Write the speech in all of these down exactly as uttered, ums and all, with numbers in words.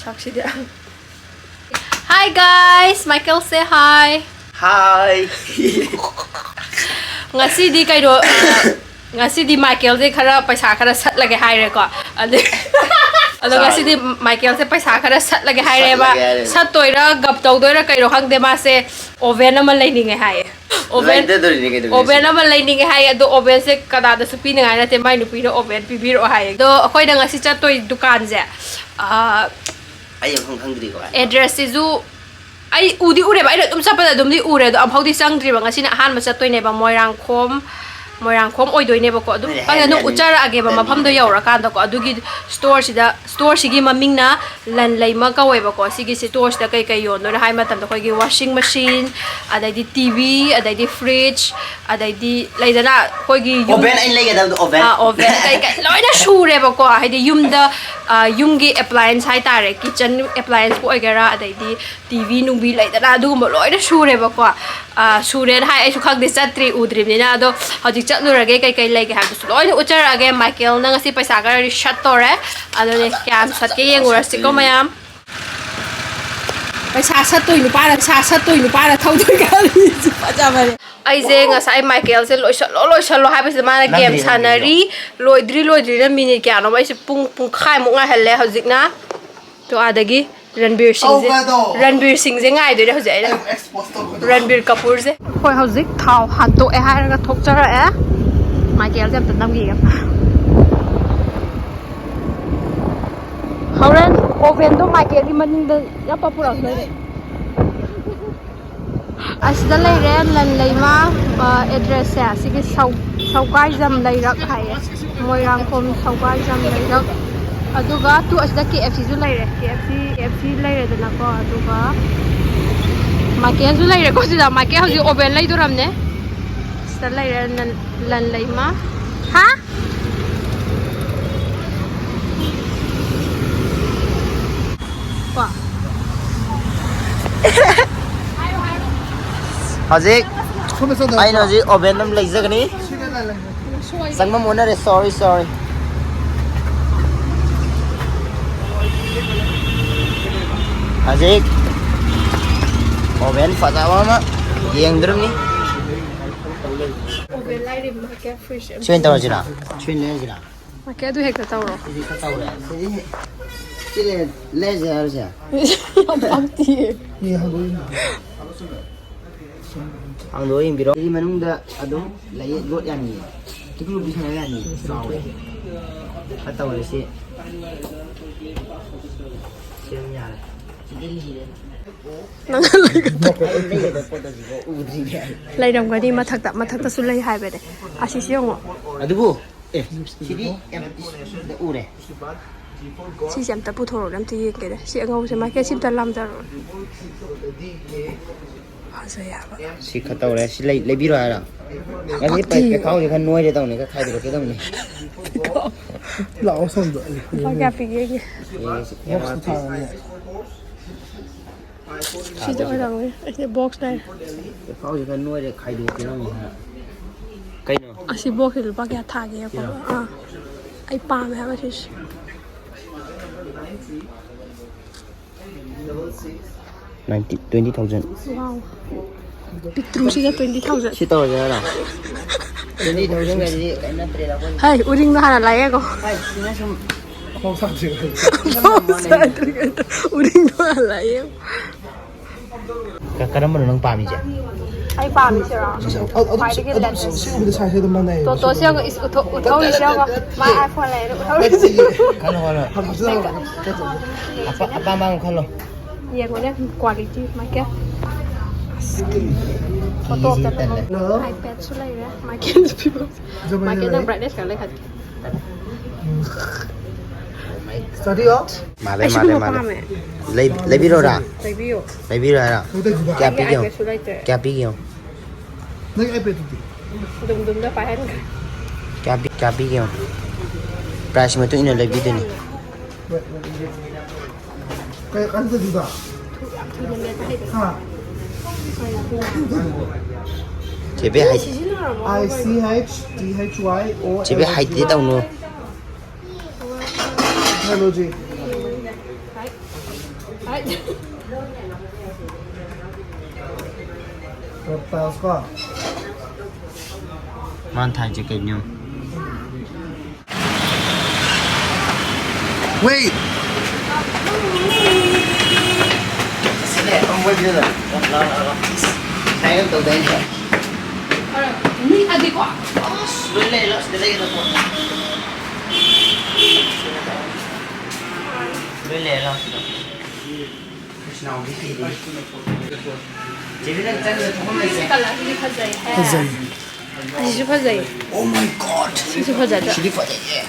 ꯁꯛꯁꯤꯗꯤ꯫ Hi guys, Michael, say hi. Hi. ꯉꯁꯤꯗꯤ ꯀꯩꯅꯣ, ꯑ, ꯉꯁꯤꯗꯤ ꯃꯥꯏꯀꯦꯜꯁꯦ ꯈꯔ ꯄꯩꯁꯥ ꯈꯔ ꯁꯠꯂꯒꯦ ꯍꯥꯏꯔꯦꯀꯣ꯫ ꯑꯗꯨ, ꯑꯗꯣ ꯉꯁꯤꯗꯤ ꯃꯥꯏꯀꯦꯜꯁꯦ ꯄꯩꯁꯥ ꯈꯔ ꯁꯠꯂꯒꯦ ꯍꯥꯏꯔꯦꯕ꯫ ꯁꯠꯂꯒꯦ ꯍꯥꯏꯔꯦ꯫ ꯁꯠꯇꯣꯏꯔꯥ ꯒꯞ ꯇꯧꯗꯣꯏꯔꯥ ꯀꯩꯅꯣ ꯈꯪꯗꯦ, ꯃꯥꯁꯦ oven ꯑꯃ ꯂꯩꯅꯤꯡꯉꯦ ꯍꯥꯏꯌꯦ꯫ Oven, ꯂꯩꯗꯗꯣꯔꯤꯅꯤ ꯀꯩꯗꯧꯔꯒꯦ? Oven ꯑꯃ ꯂꯩꯅꯤꯡꯉꯦ ꯍꯥꯏꯌꯦ, ꯑꯗꯣ oven ꯁꯦ ꯀꯅꯥꯗꯁꯨ ꯄꯤꯅꯤꯡꯉꯥꯏ ꯅꯠꯇꯦ, ꯃꯥꯏ ꯅꯨꯄꯤꯅ oven ꯄꯤꯕꯤꯔꯛꯑꯣ ꯍꯥꯏꯌꯦ꯫ ꯑꯗꯣ ꯑꯩꯈꯣꯏꯅ ꯉꯁꯤ ꯆꯠꯇꯣꯏ ꯗꯨꯀꯥꯟꯁꯦ, ꯑ, ꯑꯩ ꯃꯐꯝ ꯈꯪꯗ꯭ꯔꯤꯀꯣ꯫ Address ꯁꯤꯁꯨ ꯑꯩ ꯎꯗꯤ ꯎꯔꯦꯕ, ꯑꯩꯅ ꯑꯗꯨꯝ ꯆꯠꯄꯗ ꯑꯗꯨꯝꯗꯤ ꯎꯔꯦ, ꯑꯗꯣ ꯑꯃꯨꯛꯐꯥꯎꯗꯤ ꯆꯪꯗ꯭ꯔꯤꯕ꯫ ꯉꯁꯤꯅ ꯑꯍꯥꯟꯕ ꯆꯠꯇꯣꯏꯅꯦꯕ, ꯃꯣꯏꯔꯥꯡꯈꯣꯝ, ꯃꯣꯏꯔꯥꯡꯈꯣꯝ ꯑꯣꯏꯗꯣꯏꯅꯦꯕꯀꯣ꯫ ꯑꯗꯨꯝ ꯍꯣꯏꯅꯦ, ꯑꯩꯅ ꯑꯗꯨꯝ ꯍꯣꯏꯅꯦ, ꯎꯠꯆꯔꯛꯑꯒꯦꯕ, ꯍꯣꯏꯅꯦ, ꯃꯐꯝꯗꯣ ꯍꯣꯏꯅꯦ꯫ ꯌꯧꯔꯀꯥꯟꯗꯀꯣ꯫ ꯑꯗꯨꯒꯤ store ꯁꯤꯗ, store ꯁꯤꯒꯤ ꯃꯃꯤꯡꯅ ꯂꯟ ꯂꯩꯃ ꯀꯧꯋꯦꯕꯀꯣ꯫ ꯁꯤꯒꯤ store ꯁꯤꯗ ꯀꯩ ꯀꯩ ꯌꯣꯟꯗꯣꯏꯅꯣ ꯍꯥꯏ ꯃꯇꯝꯗ, ꯑꯩꯈꯣꯏꯒꯤ washing machine, ꯑꯗꯩꯗꯤ T V, ꯑꯗꯩꯗꯤ fridge, ꯑꯗꯩꯗꯤ ꯂꯩꯗꯅ ꯑꯩꯈꯣꯏꯒꯤ ꯌꯨꯝ oven ꯑꯩꯅ ꯂꯩꯒꯗꯕꯗꯣ, oven꯫ ꯑꯥ, oven ꯀꯩ ꯀꯩ ꯂꯣꯏꯅ ꯁꯨꯔꯦꯕꯀꯣ꯫ ꯍꯥꯏꯗꯤ ꯌꯨꯝꯗ, ꯑ, ꯌꯨꯝꯒꯤ appliance ꯍꯥꯏꯇꯥꯔꯦ, kitchen appliance ꯄꯨ ꯑꯣꯏꯒꯦꯔꯥ, ꯑꯗꯩꯗꯤ T V ꯅꯨꯡꯕꯤ ꯂꯩꯗꯅ, ꯑꯗꯨꯒꯨꯝꯕ ꯂꯣꯏꯅ ꯁꯨꯔꯦꯕꯀꯣ꯫ ꯑ, ꯁꯨꯔꯦꯅ ꯍꯥꯏ, ꯑꯩꯁꯨ ꯈꯪꯗꯦ, ꯆꯠꯇ꯭ꯔꯤ, ꯎꯗ꯭ꯔꯤꯕꯅꯤꯅ꯫ ꯑꯗꯣ ꯍꯧꯖꯤꯛ ꯆꯠꯂꯨꯔꯒꯦ, ꯀꯩ ꯀꯩ ꯂꯩꯒꯦ ꯍꯥꯏꯕꯗꯨꯁꯨ ꯂꯣꯏꯅ ꯎꯠꯆꯔꯛꯑꯒꯦ꯫ ꯃꯥꯏꯀꯦꯜꯅ ꯉꯁꯤ ꯄꯩꯁꯥ ꯈꯔ ꯁꯠꯇꯧꯔꯦ, ꯑꯗꯨꯅꯦ ꯀꯌꯥꯝ ꯁꯠꯀꯦ ꯌꯦꯡꯉꯨꯔꯁꯤꯀꯣ ꯃꯌꯥꯝ꯫ ꯄꯩꯁꯥ ꯁꯠꯇꯣꯏ ꯅꯨꯄꯥꯅ, ꯄꯩꯁꯥ ꯁꯠꯇꯣꯏ ꯅꯨꯄꯥꯅ ꯊꯧꯗꯣꯏ ꯒꯥꯔꯤꯁꯤ ꯐꯖꯕꯅꯦ꯫ ꯑꯩꯁꯦ ꯉꯁꯥꯏ ꯃꯥꯏꯀꯦꯜꯁꯦ "ꯂꯣꯏꯁꯜꯂꯣ, ꯂꯣꯏꯁꯜꯂꯣ" ꯍꯥꯏꯕꯁꯤꯗ ꯃꯥꯅ game ꯅꯪꯒꯤꯗꯤ ꯁꯥꯟꯅꯔꯤ꯫ ꯂꯣꯏꯗ꯭ꯔꯤ, ꯂꯣꯏꯗ꯭ꯔꯤꯅ minute ꯀꯌꯥꯅꯣꯃ ꯑꯩꯁꯦ ꯄꯨꯡ ꯄꯨꯡꯈꯥꯏꯃꯨꯛ ꯉꯥꯏꯍꯜꯂꯦ ꯍꯧꯖꯤꯛꯅ꯫ ꯇꯣ ꯑꯥꯗꯒꯤ ꯔꯟꯕꯤꯔ ꯁꯤꯡꯁꯦ, ꯇꯧꯒꯗꯣ꯫ ꯔꯟꯕꯤꯔ ꯁꯤꯡꯁꯦ ꯉꯥꯏꯗꯣꯏꯅꯦ ꯍꯧꯖꯤꯛ ꯑꯩꯅ꯫ ꯑꯩ expose ꯇꯧꯒꯗꯣ꯫ ꯔꯟꯕꯤꯔ ꯀꯄꯨꯔꯁꯦ꯫ ꯑꯩꯈꯣꯏ ꯍꯧꯖꯤꯛ ꯊꯥꯎ ꯍꯥꯟꯇꯣꯛꯑꯦ ꯍꯥꯏꯔꯒ ꯊꯣꯛꯆꯔꯛꯑꯦ꯫ ꯃꯥꯏꯀꯦꯜꯁꯦ ꯑꯝꯇ ꯅꯝꯈꯤꯒꯦ꯫ ꯍꯣꯔꯦꯟ oven ꯗꯣ ꯃꯥꯏꯀꯦꯜꯒꯤ ꯃꯅꯤꯡꯗ ꯅꯞꯄ ꯄꯨꯔꯛꯇꯣꯏꯅꯦ꯫ ꯑꯁꯤꯗ ꯂꯩꯔꯦ ꯂꯟ ꯂꯩꯃ, ꯑ, address ꯁꯦ꯫ ꯑꯁꯤꯒꯤ ꯁꯧ-, ꯁꯧꯀꯥꯏꯖꯝ ꯂꯩꯔꯛ ꯍꯥꯏꯌꯦ꯫ ꯃꯣꯏꯔꯥꯡꯈꯣꯝ ꯁꯧꯀꯥꯏꯖꯝ ꯂꯩꯔꯛ꯫ ꯑꯗꯨꯒ ꯇꯨ ꯑꯁꯤꯗ K F C ꯁꯨ ꯂꯩꯔꯦ꯫ K F C, K F C ꯂꯩꯔꯦꯗꯅꯀꯣ꯫ ꯑꯗꯨꯒ ꯃꯥꯏꯀꯦꯜꯁꯨ ꯂꯩꯔꯦꯀꯣ ꯁꯤꯗ꯫ ꯃꯥꯏꯀꯦꯜ ꯍꯧꯖꯤꯛ oven ꯂꯩꯗꯣꯔꯝꯅꯦ꯫ ꯁꯤꯗ ꯂꯩꯔꯦ ꯂꯟ, ꯂꯟ ꯂꯩꯃ꯫ ꯍꯥ? ꯀꯣ꯫ ꯍꯧꯖꯤꯛ ꯁꯣꯝꯗ ꯆꯠꯂꯣ꯫ ꯑꯩꯅ ꯍꯧꯖꯤꯛ oven ꯑꯃ ꯂꯩꯖꯒꯅꯤ꯫ ꯁꯤꯗ ꯂꯩ, ꯂꯩ꯫ ꯆꯪꯐꯝ ꯑꯣꯟꯅꯔꯦ, sorry, sorry꯫ ꯍꯧꯖꯤꯛ ꯑꯣꯚꯦꯟ ꯐꯖꯕ ꯑꯃ ꯌꯦꯡꯗꯣꯔꯤꯕꯅꯤ꯫ ꯑꯣꯚꯦꯟ ꯂꯥꯏꯔꯤ, ꯃꯥꯏꯀꯦ ꯐ꯭ꯔꯤꯖ ꯑꯃ꯫ ꯁꯤ ꯑꯣꯏꯅ ꯇꯧꯔꯁꯤꯔꯥ? ꯁꯤ ꯑꯣꯏꯅ ꯂꯩꯔꯁꯤꯔꯥ? ꯃꯥꯏꯀꯦ ꯑꯗꯨ ꯍꯦꯛꯇ ꯇꯧꯔꯣ꯫ ꯁꯤꯗꯤ ꯈꯔ ꯇꯧꯔꯦ꯫ ꯁꯤꯗꯤ ꯁꯤ ꯂꯩ-, ꯂꯩꯔꯁꯦ ꯍꯥꯏꯔꯁꯦ꯫ ꯌꯥꯝ ꯄꯛꯇꯤꯌꯦ꯫ ꯃꯤ ꯍꯪꯗꯣꯛꯏꯅꯤ꯫ ꯍꯥꯡꯗꯣꯛꯑ ꯌꯦꯡꯕꯤꯔꯣ꯫ ꯁꯤ ꯃꯅꯨꯡꯗ ꯑꯗꯨꯝ ꯂꯩ, ꯂꯣꯠ ꯌꯥꯅꯤꯌꯦ꯫ ꯄꯤꯛꯇ꯭ꯔꯨ ꯄꯤꯛꯊꯟꯅ ꯌꯥꯅꯤꯌꯦ꯫ ꯆꯥꯎꯋꯦ꯫ ꯈꯔ ꯇꯧꯔꯦ ꯁꯤ꯫ ꯁꯤ ꯑꯗꯨꯝ ꯌꯥꯔꯦ꯫ ꯁꯤꯗꯤ ꯂꯤꯔꯦ꯫ ꯅꯪ ꯂꯩꯒꯗ꯭ꯔꯣ? ꯂꯩꯒꯗꯕ ꯄꯣꯠ ꯑꯁꯤꯕꯨ ꯎꯗ꯭ꯔꯤꯅꯦ꯫ ꯂꯩꯔꯝꯒꯅꯤ ꯃꯊꯛꯇ, ꯃꯊꯛꯇꯁꯨ ꯂꯩ ꯍꯥꯏꯕꯅꯦ꯫ ꯑꯁꯤꯁꯤ ꯌꯦꯡꯉꯣ꯫ ꯑꯗꯨꯕꯨ ꯑꯦ, ꯁꯤꯗꯤ ꯑꯦꯝꯇꯤ ꯁꯤꯗ ꯎꯔꯦ꯫ ꯁꯤꯁꯦ ꯑꯝꯇ ꯄꯨꯊꯣꯔꯛꯑꯣ, ꯑꯝꯇ ꯌꯦꯡꯒꯦꯅꯦ꯫ ꯁꯤ ꯑꯉꯧꯕꯁꯦ ꯃꯥꯏꯀꯩꯁꯤ ꯑꯝꯇ ꯂꯥꯝꯗꯔꯛꯑꯣ꯫ ꯐꯖꯩ ꯍꯥꯏꯕ꯫ ꯁꯤ ꯈꯔ ꯇꯧꯔꯦ꯫ ꯁꯤ ꯂꯩ-, ꯂꯩꯕꯤꯔꯣ ꯍꯥꯏꯔꯣ? ꯉꯁꯤ ꯄꯩ-, ꯄꯛꯇꯤꯌꯦ꯫ ꯄꯩꯈꯥꯎꯁꯦ ꯈꯔ ꯅꯣꯏꯔꯦ ꯇꯧꯅꯤ, ꯈꯔ ꯈꯥꯏꯗꯣꯔꯛꯀꯦ ꯇꯧꯅꯤ꯫ ꯂꯥꯛꯑꯣ ꯁꯣꯝꯗ꯫ ꯂꯨꯄꯥ ꯀꯌꯥ ꯄꯤꯒꯦ ꯑꯩꯒꯤ? ꯌꯦꯡꯒꯦ ꯁꯤ꯫ ꯕꯣꯛꯁꯇ ꯊꯥꯔꯒꯅꯦ꯫ ꯁꯤꯗ ꯑꯣꯏꯔꯝꯒꯅꯤ꯫ ꯑꯩꯁꯦ ꯕꯣꯛꯁ ꯂꯩꯔꯦ꯫ ꯄꯩꯈꯥꯎꯁꯦ ꯈꯔ ꯅꯣꯏꯔꯦ, ꯈꯥꯏꯗꯣꯛꯀꯦ ꯇꯧꯅꯤ ꯍꯥꯏꯔ꯫ ꯀꯩꯅꯣ? ꯑꯁꯤ ꯕꯣꯛꯁꯁꯦ ꯂꯨꯄꯥ ꯀꯌꯥ ꯊꯥꯒꯦ? ꯁꯤꯔꯣ? ꯑꯥ꯫ ꯑꯩ ꯄꯥꯝꯃꯦ ꯍꯥꯏꯕ ꯁꯤꯁꯦ꯫ Ninety, twenty thousand꯫ Wow꯫ ꯄꯤꯛꯇ꯭ꯔꯨꯁꯤꯒ twenty thousand꯫ ꯁꯤ ꯇꯧꯔꯁꯦ ꯍꯥꯏꯔꯣ? Twenty thousand ꯒꯗꯤ ꯀꯩꯝ ꯅꯠꯇ꯭ꯔꯦꯗ ꯑꯩꯈꯣꯏ꯫ ꯍꯩ, ꯎꯔꯤꯡꯗꯣ ꯍꯥꯟꯅ ꯂꯥꯛꯑꯦꯀꯣ꯫ ꯍꯥꯏ, ꯁꯤꯅ ꯁꯨꯝ ꯈꯣꯡ ꯁꯥꯡꯁꯤꯒ꯫ ꯈꯣꯡ ꯁꯥꯡꯗ꯭ꯔꯤꯉꯩꯗ ꯎꯔꯤꯡꯗꯣ ꯍꯥꯟꯅ ꯂꯥꯛꯑꯦ꯫ ꯀ-, ꯀꯔꯝꯕꯅꯣ ꯅꯪ ꯄꯥꯝꯃꯤꯁꯦ? ꯑꯩ ꯄꯥꯝꯃꯤꯁꯤꯔꯣ? ꯁꯤ-, ꯑ-, ꯑꯗꯨꯝ ꯈ꯭ꯋꯥꯏꯗꯒꯤ ꯁꯤ-, ꯑꯗꯨꯝ latest꯫ ꯁꯤ-, ꯁꯤꯒꯨꯝꯕꯗꯤ size ꯑꯗꯨꯝ ꯃꯥꯟꯅꯩꯌꯦ꯫ ꯇꯣꯇꯣ ꯁꯤ ꯌꯦꯡꯉꯣ, ꯏꯁ, ꯎꯊꯣ-, ꯎꯊꯧꯔꯤꯁꯤ ꯌꯦꯡꯉꯣ꯫ ꯃꯥ iPhone ꯂꯩꯔꯦ, ꯎꯊꯧꯔꯤꯁꯤ꯫ ꯈꯜꯂꯣ, ꯈꯜꯂꯣ꯫ ꯍꯪꯕꯁꯨ ꯍꯪꯉꯣ꯫ ꯑꯄꯥ-, ꯑꯄꯥꯝꯕ ꯑꯃ ꯈꯜꯂꯣ꯫ ꯌꯦꯡꯉꯨꯅꯦ, quality, ꯃꯥꯏꯀꯦ꯫ ꯐꯣꯇꯣ ꯑꯝꯇ ꯅꯝꯃꯣ꯫ Hello꯫ iPadꯁꯨ ꯂꯩꯔꯦ, ꯃꯥꯏꯀꯦ ꯐꯤꯕꯝ꯫ ꯃꯥꯏꯀꯦ, ꯅꯪ brightness ꯈꯔ ꯂꯩꯈꯠꯀꯦ꯫ Studio? ꯃꯥꯜꯂꯦ, ꯑꯩꯁꯨ ꯃꯥꯜꯂꯦ, ꯄꯥꯝꯃꯦ꯫ ꯃꯥꯜꯂꯦ꯫ ꯂꯩ-, ꯂꯩꯕꯤꯔꯣꯔꯥ? ꯂꯩꯕꯤꯌꯣ꯫ ꯂꯩꯕꯤꯔꯣ ꯍꯥꯏꯔꯣ? ꯀꯩꯗꯧꯗꯣꯏꯕ? ꯀꯌꯥ ꯑꯩꯒꯤ ꯄꯤꯒꯦ ꯌꯦꯡꯉꯣ꯫ iPadꯁꯨ ꯂꯩꯇ꯭ꯔꯦ꯫ ꯀꯌꯥ ꯄꯤꯒꯦ ꯌꯦꯡꯉꯣ? ꯅꯪꯒꯤ iPadꯇꯨꯗꯤ? ꯗꯨꯝ ꯗꯨꯝꯗ ꯄꯥꯏꯍꯟꯈ꯭ꯔꯦ꯫ ꯀꯌꯥ ꯄꯤ-, ꯀꯌꯥ ꯄꯤꯒꯦ ꯌꯦꯡꯉꯣ? Price ꯃꯇꯨꯡ ꯏꯟꯅ ꯂꯩꯕꯤꯗꯣꯏꯅꯤ꯫ ꯀꯩ ꯀꯥꯟꯗꯗꯨꯗ? ꯍꯥ? ꯆꯦꯕꯦ ꯍꯥꯏ-, I C H T H Y O L O G꯫ ꯆꯦꯕꯦ ꯍꯥꯏꯗꯤ ꯇꯧꯅꯨ꯫ Technology꯫ ꯄꯨꯂꯞ ꯇꯥꯎꯁꯤꯀꯣ꯫ ꯃꯥꯅ ꯊꯥꯏꯁꯦ ꯀꯩꯅꯣ? Wait! ꯃꯤ ꯑꯗꯤꯀꯣ꯫ ꯑꯁ, ꯂꯣꯏ ꯂꯩꯔꯦ, ꯑꯁꯤꯗ ꯂꯩꯒꯗꯕ ꯄꯣꯠ꯫ ꯂꯣꯏ ꯂꯩꯔꯦ, ꯂꯥꯎ ꯁꯤꯗ꯫ ꯏꯆꯤꯟ ꯏꯅꯥꯎꯒꯤ ꯐꯤꯗꯤ꯫ ꯆꯦ ꯕꯤꯅ ꯆꯪꯉꯒ ꯊꯣꯛꯐꯝ ꯂꯩꯇꯦ꯫ ꯀꯂꯔꯁꯤꯗꯤ ꯐꯖꯩ ꯍꯦ꯫ ꯐꯖꯩ꯫ ꯑꯁꯤꯁꯨ ꯐꯖꯩ꯫ Oh my God! ꯁꯤꯁꯨ ꯐꯖꯗ꯭ꯔꯥ? ꯁꯤꯗꯤ ꯐꯖꯩꯌꯦ꯫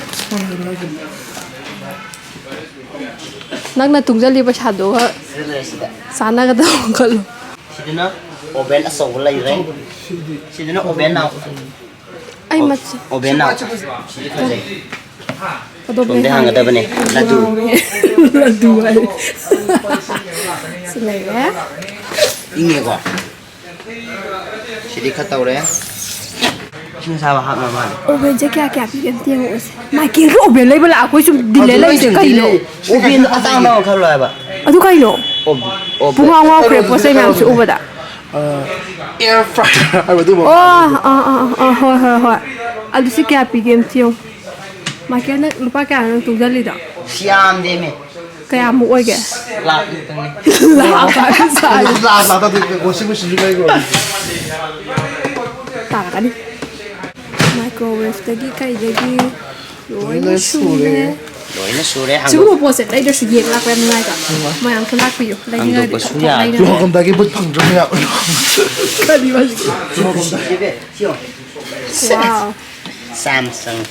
ꯅꯪꯅ ꯇꯨꯡꯁꯤꯜꯂꯤ ꯄꯩꯁꯥꯗꯨꯒ ꯁꯤꯗ ꯂꯩꯔꯦ, ꯁꯤꯗ꯫ ꯆꯥꯟꯅꯒꯗꯕ ꯈꯜꯂꯣ꯫ ꯁꯤꯗꯅ oven ꯑꯆꯧꯕ ꯂꯩꯔꯦ꯫ ꯁꯤꯗꯅ oven ꯅꯥꯎ꯫ ꯑꯩ ꯃꯆꯥ꯫ Oven ꯅꯥꯎ꯫ ꯁꯤꯗꯤ ꯐꯖꯩ꯫ ꯑꯗꯣ ꯁꯣꯝꯗ ꯍꯥꯡꯒꯗꯕꯅꯦ꯫ ꯂꯗꯨ꯫ ꯂꯗꯨ ꯍꯥꯏ꯫ ꯁꯤ ꯂꯩꯔꯦ꯫ ꯏꯪꯉꯦꯀꯣ? ꯁꯤꯗꯤ ꯈꯔ ꯇꯧꯔꯦ꯫ ꯏꯁꯤꯡ ꯑꯁꯥꯕ ꯍꯥꯞꯅꯕ ꯃꯥꯜꯂꯦ꯫ Ovenꯁꯦ ꯀꯌꯥ ꯀꯌꯥ ꯄꯤꯒꯦ ꯑꯝꯇ ꯌꯦꯡꯉꯛꯑꯣꯁꯦ꯫ ꯃꯥꯏꯀꯦꯜꯒꯤ oven ꯂꯩꯕ ꯂꯥꯛꯑ ꯑꯩꯈꯣꯏ ꯁꯨꯝ ꯗꯤꯜꯂꯦ ꯑꯗꯨ ꯂꯩꯔꯤꯁꯦ ꯀꯩꯅꯣ? Oven ꯑꯇꯥꯡꯕ ꯑꯃ ꯈꯜꯂꯣ ꯍꯥꯏꯕ꯫ ꯑꯗꯨ ꯀꯩꯅꯣ? Ob-, oven꯫ ꯄꯨꯡꯉꯥꯎ ꯉꯥꯎꯈ꯭ꯔꯦ ꯄꯣꯠ ꯆꯩ ꯃꯌꯥꯝꯁꯦ ꯎꯕꯗ꯫ ꯑ, air fryer ꯍꯥꯏꯕ ꯑꯗꯨꯝꯕ ꯑꯣ, ꯑꯃ꯫ ꯑꯥ, ꯑꯥ, ꯑꯥ, ꯑꯥ, ꯍꯣꯏ, ꯍꯣꯏ, ꯍꯣꯏ꯫ ꯑꯗꯨ ꯁꯤ ꯀꯌꯥ ꯄꯤꯒꯦ ꯑꯝꯇ ꯌꯦꯡꯉꯨ꯫ ꯃꯥꯏꯀꯦꯜ, ꯅꯪ ꯂꯨꯄꯥ ꯀꯌꯥꯅꯣ ꯅꯪ ꯇꯨꯡꯁꯤꯜꯂꯤꯗꯣ? ꯁꯤ ꯌꯥꯝꯗꯦꯃꯦ꯫ ꯀꯌꯥꯃꯨꯛ ꯑꯣꯏꯒꯦ? ꯂꯥꯛ ꯃꯨꯛꯇꯪꯅꯦ꯫ ꯂꯥꯛ ꯀꯥꯏꯅ ꯁꯥꯏ꯫ ꯂꯥꯛ, ꯂꯥꯛ ꯇꯥꯗꯣꯏ washing machineꯁꯨ ꯂꯩꯈ꯭ꯔꯣ꯫ ꯇꯥꯔꯛꯀꯅꯤ꯫ Microwaveꯇꯒꯤ ꯀꯩꯗꯒꯤ ꯂꯣꯏꯅ ꯂꯣꯏꯅ ꯁꯨꯔꯦ꯫ ꯁꯨꯔꯦ꯫ ꯂꯣꯏꯅ ꯁꯨꯔꯦ, ꯍꯥꯡꯗꯣꯛ-꯫ ꯁꯤꯒꯨꯝꯕ ꯄꯣꯠꯁꯦ ꯂꯩꯗ꯭ꯔꯁꯨ ꯌꯦꯡ ꯂꯥꯛꯄ ꯌꯥꯝ ꯅꯨꯡꯉꯥꯏꯀꯣ꯫ ꯅꯨꯡꯉꯥꯏ꯫ ꯃꯌꯥꯝꯁꯨ ꯂꯥꯛꯄꯤꯌꯨ꯫ ꯂꯩꯅꯤꯡꯉꯗꯤ ꯍꯥꯡꯗꯣꯛꯄꯁꯨ ꯊꯣꯛ ꯊꯣꯛ ꯌꯥꯕ꯫ ꯂꯩꯅꯔꯦ꯫ ꯂꯨꯍꯣꯡꯉꯝꯗꯥꯏꯒꯤ ꯕꯨꯠ ꯐꯪꯗ꯭ꯔꯕ ꯃꯌꯥꯝ꯫ ꯀꯔꯤ ꯋꯥꯔꯤ? ꯂꯨꯍꯣꯡꯉꯝꯗꯥꯏꯒꯤ꯫ ꯁꯤ ꯌꯦꯡꯉꯣ꯫ Wow꯫ Samsung꯫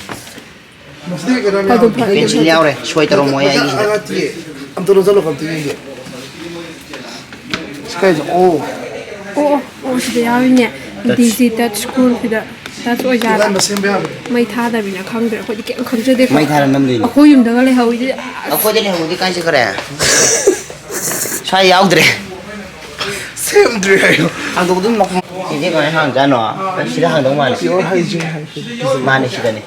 ꯃꯁꯤꯗꯤ ꯀꯩꯅꯣꯅꯦ, ꯑꯗꯨ ꯐꯔꯦ꯫ Pencil ꯌꯥꯎꯔꯦ, ꯁꯣꯏ ꯇꯧꯔꯝꯃꯣꯏ ꯑꯩꯒꯤꯁꯤꯗ꯫ ꯑꯉꯥꯡ ꯅꯠꯇꯤꯌꯦ꯫ ꯑꯝꯇ ꯂꯧꯁꯜꯂꯣ, ꯑꯝꯇ ꯌꯦꯡꯒꯦ꯫ ꯁꯤ ꯀꯩꯁꯦ? ꯑꯣ꯫ ꯑꯣ, ꯑꯣ, ꯑꯣ, ꯁꯤꯗ ꯌꯥꯎꯔꯤꯅꯦ꯫ Touch꯫ D G Touch School ꯁꯤꯗ꯫ Touch ꯑꯣꯏꯖꯥꯠꯂꯥ? ꯑꯍꯥꯟꯕ ꯁꯦꯝꯕ ꯌꯥꯕꯅꯦ꯫ ꯃꯩ ꯊꯥꯗꯕꯅꯤꯅ ꯈꯪꯗ꯭ꯔꯦ꯫ ꯑꯩꯈꯣꯏꯗꯤ ꯀꯩꯝ ꯈꯪꯖꯗꯦꯀꯣ꯫ ꯃꯩ ꯊꯥꯔ ꯅꯝꯗꯣꯏꯅꯦ꯫ ꯑꯩꯈꯣꯏ ꯌꯨꯝꯗꯒ ꯂꯩꯍꯧꯔꯤꯁꯦ꯫ ꯑꯩꯈꯣꯏꯗ ꯂꯩꯍꯧꯕꯗꯤ ꯀꯥꯏ ꯆꯠꯈ꯭ꯔꯦ? ꯁ꯭ꯋꯥꯏ ꯌꯥꯎꯗ꯭ꯔꯦ꯫ ꯁꯦꯝꯗ꯭ꯔꯤ ꯍꯥꯏꯌꯣ꯫ ꯍꯥꯡꯗꯣꯛꯄꯗꯤ ꯃꯈꯣꯡ-꯫ ꯁꯤꯗꯤ ꯀꯃꯥꯏꯅ ꯍꯥꯡꯖꯥꯠꯅꯣ? ꯁꯤꯗ ꯍꯥꯡꯗꯧ ꯃꯥꯜꯂꯦ꯫ Pure hygiene ꯍꯥꯏ꯫ ꯃꯥꯅꯦ, ꯁꯤꯗꯅꯦ꯫